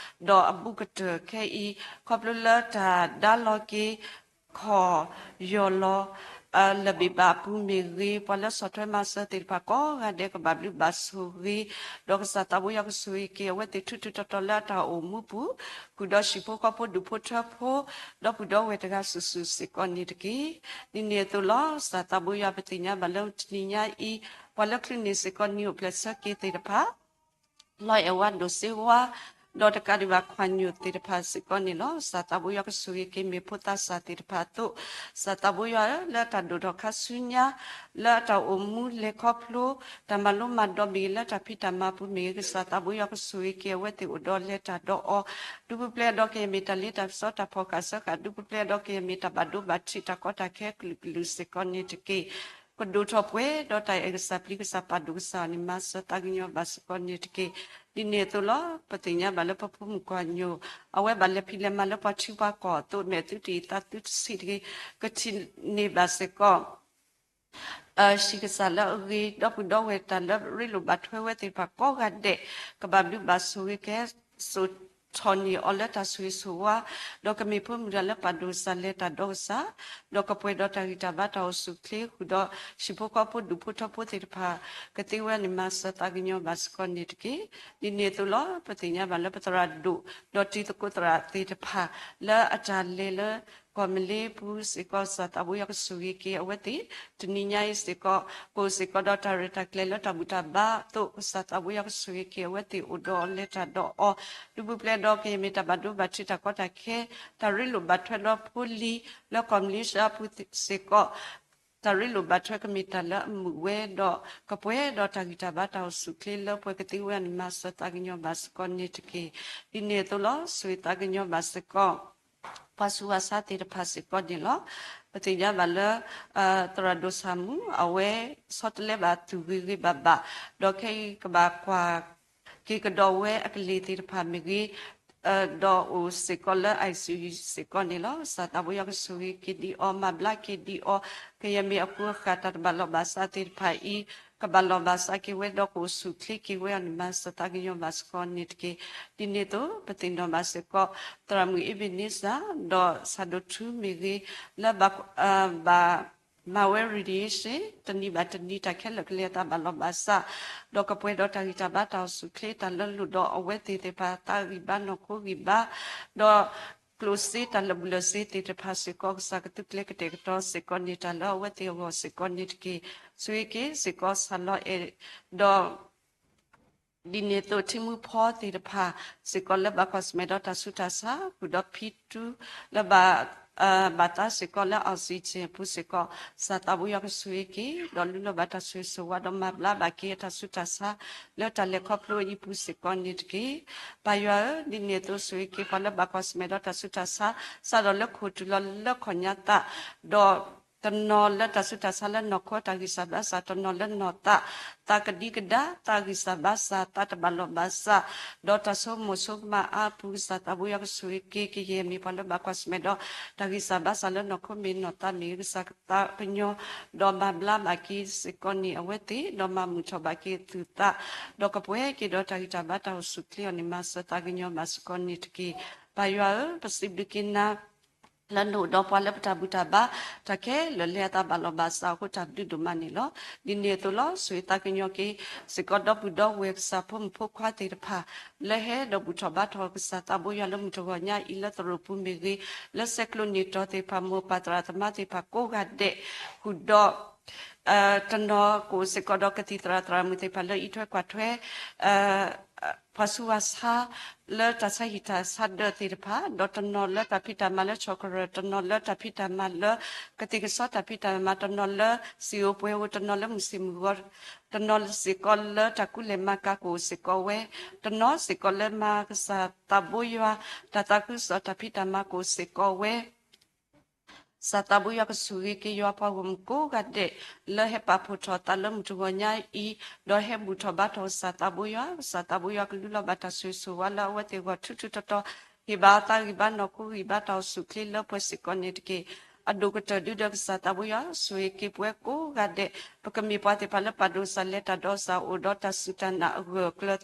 ဒီးအဘူးကတၢၢ်ခဲအံၤ ခီဖျိလၢတၢ်ဒါလီၤက့ၤ ခီၣ်ယီၢ်လီၤ လၢၢ်ဘ့ၣ်ဘၣ်အပူၤမ့ၢ်ဂ့ၤ, ပှၤလၢဆီၣ်ထွဲမၤစၢၤသ့ၣ်တဖၣ်ကိးဂၤဒဲးကဘၣ်ဘျုးဘၣ်ဆိၣ်ဂ့ၤ, ဒီးကစၢ်သးဘိယွၤကဆိၣ်ဂ့ၤက့ၤအဝဲသ့ၣ်ထူထူတီတီလၢအတၢ်အိၣ်မူပူၤ, ဃုာ်ဒီးဟံၣ်ဖိဃီဖိဒူၣ်ဖိထၢဖိ ဒီပုၢ်ဒီဝဲၢ်တဂၤစုာ်စုာ်စ့ၢ်ကီးန့ၣ်တက့ၢ်. ဒ်န့ၣ်အသိးလီၤ. ကစၢ်သးဘိယွၤပသ့ၣ်ညါဘၣ်လၢတနံၤညါအံၤ ပှၤလၢချုးန့ၢ်စ့ၢ်ကီးနံၣ်အိၣ်ဖျဲၣ်ဆၢက့ၤသ့ၣ်တဖၣ် လီၤအဲၣ်ဝါဒိၣ်စ့ဝါ, ဒီးတကးဒံးဘၣ်ခွၣ်ညိၣ်သ့ၣ်တဖၣ်စ့ၢ်ကီးန့ၣ်လီၤ. ကစၢ်သးဘိယွၤကဆိၣ်ဂ့ၤက့ၤမ့ၢ်ဖိသးစၢ်သ့ၣ်တဖၣ်အသိး, ကစၢ်သးဘိယွၤဧၢ, လၢအတၢ်ဒိၣ်ထီၣ်ခါဆူညါ, လၢအတၢ်အိၣ်မူလဲၤခီဖျိ တၢ်မၤလိမၤဒိးမ့ၢ်ဂ့ၤ, လၢတၢ်ဖံးတၢ်မၤပူၤမ့ၢ်ဂ့ၤ, ကစၢ်သးဘိယွၤကဆိၣ်ဂ့ၤက့ၤအဝဲသ့ၣ်အိၣ်ဒီးလဲၤတၢ်ဒီးအီၤ, ဒုးပူၤဖျဲးဒီးကယဲၢ်မ့ၢ်တၢ်လ့တၢ်ပစီတၢ်ဖီၣ်ဃာ်စၢဃာ်, ဒုးပူၤဖျဲးဒီးကယဲၢ်မ့ၢ်တၢ်ဘၣ်ဒိဘၣ်ထံးတၢ်ကီတၢ်ခဲကလုာ်ကလုာ်စ့ၢ်ကီးန့ၣ်တက့ၢ်. ကဒိၣ်ထီၣ်ပှဲၤဒီးတၢ်အဲၣ်ကစၢ်ပျံၤကစၢ်ပာ်ဒိၣ်ကစၢ်အီၤန့ၣ် မၤစၢၤသးကညီၤဘၣ်စ့ၢ်ကီးန့ၣ်တက့ၢ်. ဒ်န့ၣ်အသိးလီၤ. ပသ့ၣ်ညါဘၣ်လၢပဖိမုၣ်ခွါညိၣ် အဝဲဘၣ်လဲၤဖံးလဲၤမၤလၢပှၤထံပှၤကီၢ်အသိး မဲာ်သုတယံာ်သးသုတဆံးတဂ့ၤ, ကထံၣ်န့ၢ်ဘၣ်စ့ၢ်ကီး ဟံၣ်ကစၢ်လၢအဂ့ၤ, ဒီပုၢ်ဒီဝဲၢ်တၢ်လၢရ့လိာ်ဘၣ်ထွဲဝဲသ့ၣ်တဖၣ်ကိးဂၤဒဲး ကဘၣ်ဘျုးဘၣ်ဆိၣ်ဂ့ၤကဟဲစိာ်ထီၣ်န့ၢ်အီၤလၢတၢ်ဆိၣ်ဂ့ၤဆိၣ်ဝါ, ဒီးကမ့ၢ်ဖိမုၣ်တၢ်လၢပာ်ဒိၣ်ကစၢ်လဲၤတၢ်ဒီးကစၢ်, ဒီးကပှဲၤဒီးတၢ်ဂံၢ်တၢ်ဘါတၢ်အိၣ်ဆူၣ်အိၣ်ချ့ဃုာ်ဒီး ဟံၣ်ဖိဃီဖိဒူၣ်ဖိထၢဖိသ့ၣ်တဖၣ် ကသ့ဝဲန့ၣ် မၤစၢၤသးကညီၤဘၣ်စ့ၢ်ကီးန့ၣ်တက့ၢ်. ဒ်န့ၣ်အသိးလီၤ. ပသ့ၣ်ညါဘၣ်လၢပသရၣ်ဒိၣ် ဒီးတံၤသကိးသရၣ်သ့ၣ်တဖၣ် လၢအတၢ်လဲၤလၢကီၢ်မလ့ပူၤစ့ၢ်ကီး ကစၢ်သးဘိယွၤကဆိၣ်ဂ့ၤက့ၤအဝဲသ့ၣ် တနံၤညါအံၤစ့ၢ်ကီး ကအိၣ်စ့ၢ်ကီးဒီးတၢ်ရဲၣ်တၢ်ကျဲၤလၢတၢ်ဘူၣ်တၢ်ဘါအသိး ကစၢ်သးဘိယွၤကဆိၣ်ဂ့ၤက့ၤအဝဲသ့ၣ်အိၣ်ဒီးလဲၤတၢ်ဒီးအီၤ, ဒုးပူၤဖျဲးဒီးကယဲၢ်မ့ၢ်တၢ်ဘၣ်ဒိဘၣ်ထံးတၢ်ကီတၢ်ခဲ တၢ်ရ့လိာ်ဘၣ်ထွဲဒီးဖိလံၤလၢကီၢ်မလ့ၡါအပူၤစ့ၢ်ကီး တၢ်ရ့လိာ်ဘၣ်ထွဲကမ့ၢ်တၢ်လၢအမုာ်ဝဲဒီး ကပှဲၤဒီးတၢ်ဂံၢ်တၢ်ဘါတၢ်အိၣ်ဆူၣ်အိၣ်ချ့လၢပှၤကသ့ဝဲန့ၣ် မၤစၢၤသးကညီၤဘၣ်စ့ၢ်ကီးန့ၣ်တက့ၢ်. ဒ်န့ၣ်အသိးလီၤ. ဆိၣ်ဂ့ၤသးကညီၤဘၣ်စ့ၢ်ကီး ပှၤဆူးပှၤဆါသ့ၣ်တဖၣ်စ့ၢ်ကီးန့ၣ်လီၤ. ပသ့ၣ်ညါဘၣ်လၢ သရၣ်ဒိၣ်ဆၣ်မူ အဝဲဆီတလဲဘၣ်သူၣ်ဂ့ၤဂ့ၤဘၣ်ဘၣ်, ဒီးခဲအံၤကဘၣ်ကွၢ်က့ၤကဒီးဝဲအကလ့ၢ်သ့ၣ်တဖၣ်မ့ၢ်ဂ့ၤ, ဒီးအိၣ်စ့ၢ်ကီးလၢ ICU စ့ၢ်ကီးန့ၣ်လီၤ. ကစၢ်သးဘိယွၤကဆိၣ်ဂ့ၤက့ၤဒံးအီၤ မၤဘျါက့ၤဒံးအီၤ, ကယဲၢ်မ့ၢ်အကူအဃာ်တၢ်တဘၣ်လီၢ်ဘၣ်စးသ့ၣ်တဖၣ်အံၤ ကဘၣ်လီၢ်ဘၣ်စးက့ၤဝဲဒီးကအိၣ်ဆူၣ်အိၣ်ချ့က့ၤဝဲအီၤန့ၣ် မၤစၢၤသးကညီၤဘၣ်စ့ၢ်ကီးန့ၣ်တက့ၢ်. ဒ်န့ၣ်အသိး ပသ့ၣ်နီၣ်ဘၣ်စ့ၢ်ကီး သရၣ်မုၣ်အ့ဘ့ၣ်နံစၢၣ် ဒီးဆၣ်ဒိၣ်ထူမ့ၢ်ဂ့ၤ လၢဘၣ် ဘၣ်မၤဝဲ radiation တနံၤဘၣ်တနံၤ တၢ်ခဲလၢာ်ကလဲၤအသးဘၣ်လီၢ်ဘၣ်စး, ဒီးကပှဲၤဒီးတၢ်ဂံၢ်တၢ်ဘါတၢ်အိၣ်ဆူၣ်အိၣ်ချ့တၢ်လၢလိၣ်ဒီးအဝဲသ့ၣ်သ့ၣ်တဖၣ် သးဂံၢ်ဘါနီၢ်ခိဂံၢ်ဘါ, ဒီး ကျိၣ်စ့တၢ်လၢာ်ဘူၣ်လၢာ်စ့သ့ၣ်တဖၣ်စ့ၢ်ကီး ကစၢ်ကသုးကျဲၤကတဲာ်ကတီၤစ့ၢ်ကီးန့ၢ်တၢ်လၢအဝဲသ့ၣ်အဂီၢ်စ့ၢ်ကီးန့ၣ်တက့ၢ်. ဆိၣ်ဂ့ၤက့ၤစ့ၢ်ကီးဆၣ်လီၤအဲၣ်ဒီး ဒ်န့ၣ်အသိး ထံမူဖီသ့ၣ်တဖၣ်စ့ၢ်ကီး လၢဘၣ်ကွၢ်ဆၢၣ်မဲာ်ဒီးတၢ်ဆူးတၢ်ဆါ ဃုာ်ဒီးဖံတူ လၢဘၣ် ဘၣ်သးစ့ၢ်ကီးလၢ oxygen အပူၤစ့ၢ်ကီး ကစၢ်သးဘိယွၤကဆိၣ်ဂ့ၤက့ၤ ဒီးလူလီၤဘၣ်တၢ်ဆိၣ်ဂ့ၤဆိၣ်ဝါ ဒီးမၤဘျါဘၣ်က့ၤအတၢ်ဆူးတၢ်ဆါ လၢတၢ်လဲၤခီဖျိအံၤပူၤစ့ၢ်ကီးန့ၣ်တက့ၢ်. ပၢ်ယွၤဧၢ, ဒ်န့ၣ်အသိးဆိၣ်ဂ့ၤက့ၤပှၤလၢဘၣ်ကွၢ်ဆၢၣ်မဲာ်ဒီးတၢ်ဆူးတၢ်ဆါ စးထီၣ်လၢခိၣ်တုၤလီၤလၢခီၣ်ညါသး ဒီး တနီၤလၢတၢ်ဆူးတၢ်ဆါလၢနီၢ်ခိတၢ်ဂံၢ်စၢ်ဘါစၢ်, တနီၤလၢနီၢ်သး သးကဒံကဒါ သးဂံၢ်စၢ်ဘါစၢ် သးတဘၣ်လီၢ်ဘၣ်စး, ဒီးတၢ်ဆိကမိၣ်ဆိကမးအါပူၤ ကစၢ်သးဘိယွၤကဆိၣ်ဂ့ၤက့ၤ ကယဲၢ်မ့ၢ်ပှၤလၢဘၣ်ကွၢ်ဆၢၣ်မဲာ်ဒီး တၢ်ဂံၢ်စၢ်ဘါစၢ်လၢနီၢ်ခိမ့ၢ်နီၢ်သးမ့ၢ် ကစၢ်သးကညီၤ ဒီးမၤဘျါဘၣ်က့ၤစ့ၢ်ကီးန့ၢ်အဝဲသ့ၣ်, ဒီးမၤမုာ်ထီၣ်ဘၣ်က့ၤအသူၣ်သး, ဒီးကပှဲၤက့ၤဒီးတၢ်ဂံၢ်တၢ်ဘါတၢ်အိၣ်ဆူၣ်အိၣ်ချ့အီၤန့ၣ် မၤစၢၤသးကညီၤဘၣ်စ့ၢ်ကီးန့ၣ်တက့ၢ်. ပၢ်ယွၤဧၢ, ပစံးဘျုးက့ၤနၤ လၢနအိၣ်ဒီးပှၤလၢပတၢ်ဘူၣ်တၢ်ဘါ တၢ်ခဲလၢာ်လၢအသးဘၣ်လီၢ်ဘၣ်စးအဃိ တၢ်ဘျုးဒိၣ်မးန့ၣ်လီၤ. ဒ်န့ၣ်အသိးလီၤ. ဆိၣ်ဂ့ၤသးကညီၤက့ၤစ့ၢ်ကီး ဒီပုၢ်ဒီဝဲၢ်ကစၢ်ဖိမုၣ်ဖိခွါသ့ၣ်တဖၣ် လၢဟဲဒီးဘူၣ်ထီၣ်ဘါထီၣ်ကစၢ်သးဘိယွၤလၢမုၢ်တဂီၤညါအံၤ လၢသရိာ်ပူၤမ့ၢ်ဂ့ၤ, လၢဆဲးကျိးန့ၢ်တီၤသ့ၣ်တဖၣ် မိၢ်ပၢ်သရၣ်သမါသ့ၣ်တဖၣ်ကိးဂၤဒဲး ဃုာ်ဒီး တနီၤကအိၣ်စ့ၢ်ကီးဒီးကသံၣ်သရၣ်သရၣ်မုၣ်သ့ၣ်တဖၣ်လၢအံးထွဲကွၢ်ထွဲ ပှၤဆူးပှၤဆါ လၢတၢ်ဆါဟံၣ်တၢ်ဆါဒၢးသ့ၣ်တဖၣ်, ဒီးတနီၤလၢတၢ်ဖံးတၢ်မၤလၢဆီၣ်ကရၢၢ်, တနီၤလၢတၢ်ဖံးတၢ်မၤလၢကသံၣ်ကစီတၢ်ဖံးတၢ်မၤ, တနီၤလၢစံာ်ဧိၤပှဲၤဧိၤ, တနီၤလၢမုၢ်ဆ့ၣ်မုၢ်ဂီၤ, တနီၤစ့ၢ်ကီးလၢတၢ်ကူလဲၢ်မၤကၤကအိၣ်စ့ၢ်ကီးဝဲ, တနီၤစ့ၢ်ကီးလၢမၤကစၢ်သးဘိယွၤ တၢ်သးခုကစီၣ်တၢ်ဖံးတၢ်မၤကအိၣ်စ့ၢ်ကီးဝဲ ကစၢ်သးဘိယွၤကဆိၣ်ဂ့ၤက့ၤယွၤပှၤဂီၢ်မုၢ်ကိးဂၤဒဲး လၢဟဲပာ်ဖှိၣ်ထီၣ်သးလၢမုၢ်တဂီၤညါအံၤ, ဒီးဟဲဘူၣ်ထီၣ်ဘါထီၣ်ကစၢ်သးဘိယွၤ, ကစၢ်သးဘိယွၤကလူလီၤဘၣ်တၢ်ဆိၣ်ဂ့ၤဆိၣ်ဝါလၢအဝဲသ့ၣ်အဂီၢ်ထူထူတီတီ, ဟ့ၣ်ဘၣ်အသးဂံၢ်ဘါနီၢ်ခိဂံၢ်ဘါတၢ်အိၣ်ဆူၣ်အိၣ်ချ့လၢပှဲၤစ့ၢ်ကီးန့ၣ်တက့ၢ်. အဒိၣ်ကတၢၢ်ဒုဒီးကစၢ်သးဘိယွၤဆိၣ်ဂ့ၤက့ၤပဝဲကိးဂၤဒဲး, ပကမ့ၢ်ပှၤသ့ၣ်တဖၣ်လၢပာ်ဒိၣ်ကစၢ်လဲၤတၢ်ဒီးကစၢ်အိၣ်ဒီးတၢ်စူၢ်တၢ်နာ်အဂၢၢ်အကျၢၤ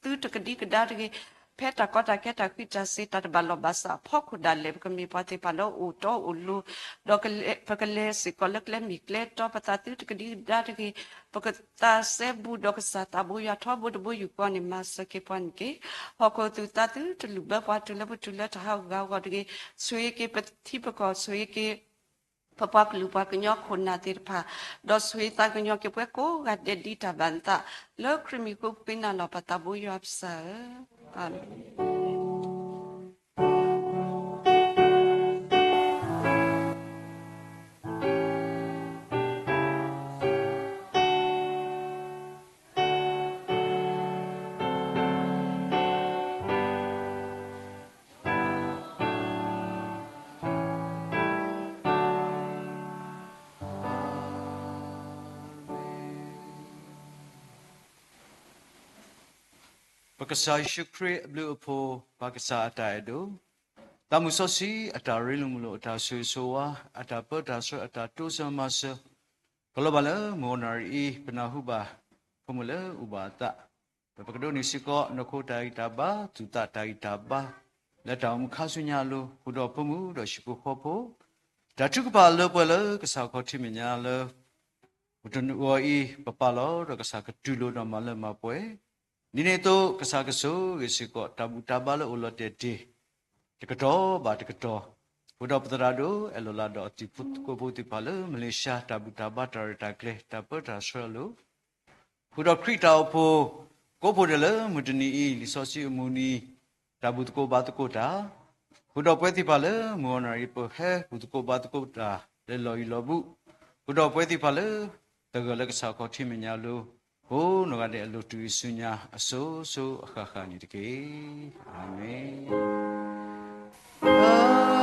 သုတကဒံကဒါတဂ့ၤ, ဖဲတၢ်ကီတၢ်ခဲတၢ်ဃံးတၢ်စ့ၤတၢ်တဘၣ်လီၢ်ဘၣ်စးအဖီခိၣ်ဒၣ်လဲာ် ပကမ့ၢ်ပှၤသ့ၣ်တဖၣ်လၢအိၣ်တီအိၣ်လိၤ, ဒီးပကလဲၤစ့ၢ်ကီးလၢကျဲမုၢ်ကျဲတီ ပသးသုတကဒံကဒါတဂ့ၤ, ပကသးစဲဘူးဒီးကစၢ်သးဘိယွၤထီဘိတဘိယူၢ်ဃီန့ၣ် မၤစၢၤက့ၤပှၤန့ၣ်တက့ၢ်. ဟီၣ်ခိၣ်သူၣ်သးသုတလူၢ်ဘၢပှၤတုၤလၢပတုၤလၢတၢ်ဟးဂူာ်ဟးဂီၤတဂ့ၤ, ဆိၣ်ဂ့ၤက့ၤပထံပကီၢ်, ဆိၣ်ဂ့ၤက့ၤ ပပှၤကလုာ်ပှၤကညီခိၣ်နၢ်သ့ၣ်တဖၣ်, ဒီးဆိၣ်ဂ့ၤသးကညီၤက့ၤပဝဲကိးဂၤဒဲးဒ်တၢ်ဘၣ်နသး, လၢခရံာ်မံၤဃိပဃ့နၤလီၤပသးဘိယွၤပစၢ်ဧၢ, အၤမ့ၣ်. ပကစၢ်ယ့ၣ်ၡူးခရံာ်အဘျုးအဖှိၣ်, ပၢ်ကစၢ်အတၢ်အဲၣ်ဒိၣ်, သးမုၢ်စီဆှံအတၢ်ရ့လိာ်မုာ်လိာ်, အတၢ်ဆိၣ်ဂ့ၤဆိၣ်ဝါ, အတၢ်ပၢတၢ်ဆှၢ, အတၢ်တိစၢၤမၤစၢၤ, ကလီၤဘၣ်လၢမုၢ်ဂီၤနၣ်ရံၣ်အံၤ ပနၢ်ဟူဘၣ် ဖိမုၣ်လၢအိၣ်ဘၣ်အသး, ဒီးပကဒိးန့ၢ်စ့ၢ်ကီး နီၢ်ခိတၢ်ဂံၢ်တၢ်ဘါ, သူၣ်သးတၢ်ဂံၢ်တၢ်ဘါ, လၢတၢ်အိၣ်မူခါဆူညါအလိၤ, ဃုာ်ဒီးဖိမုၣ်ဒီးဟံၣ်ဖိဃီဖိ, တၢ်ထုကဖၣ်လၢပှဲၤလၢကစၢ်ခီၣ်ထံးမဲာ်ညါလၢ ပတနံၤအံၤ ပပာ်လီၤဒီးကစၢ်ကတူၢ်လိာ်ဒီးမၤလၢမၤပှဲၤ, ဒ်န့ၣ်အသိး ကစၢ်ကဆိၣ်ဂ့ၤစ့ၢ်ကီး တၢ်ဘူၣ်တၢ်ဘါလၢအိၣ်လီၤတဲာ်တ့ၢ် တကတီၢ်ဘၣ်တကတီၢ်, ဃုာ်ဒီးပသရၣ်ဒိၣ်အဲၣ်လီၤလးဒီးအသုးဖိသကိးဖိသ့ၣ်တဖၣ်လၢ မလ့ၡါ တၢ်ဘူၣ်တၢ်ဘါတၢ်ရဲၣ်တၢ်ကျဲၤ တၢ်ပၢတၢ်ဆှၢအလိၤ, ဃုာ်ဒီးခရံာ်တၢ်အိၣ်ဖှိၣ် ကိးဖှိၣ်ဒဲးလၢမုၢ်တနံၤအံၤ လံာ်စီဆှံအမုၢ်နံၤ တၢ်ဘူၣ်သကိးဘါသကိးတၢ်, ဃုာ်ဒီးပဝဲသ့ၣ်တဖၣ်လၢမုၢ်ဂီၤနၣ်ရံၣ် ပဟဲဘူၣ်သကိးဘါသကိးတၢ်လၢလီၢ်ယံၤလီၢ်ဘူး, ဃုာ်ဒီးပဝဲသ့ၣ်တဖၣ်လၢ သဂၢၢ်လၢကစၢ်ခီၣ်ထံးမဲာ်ညါအလိၤ, ကိးနီၢ်ဂၤဒဲးအလိၤ တုၤဆူညါအစိၤစိၤအဃၣ်ဃၣ်န့ၣ်တက့ၢ်. အၤမ့ၣ်.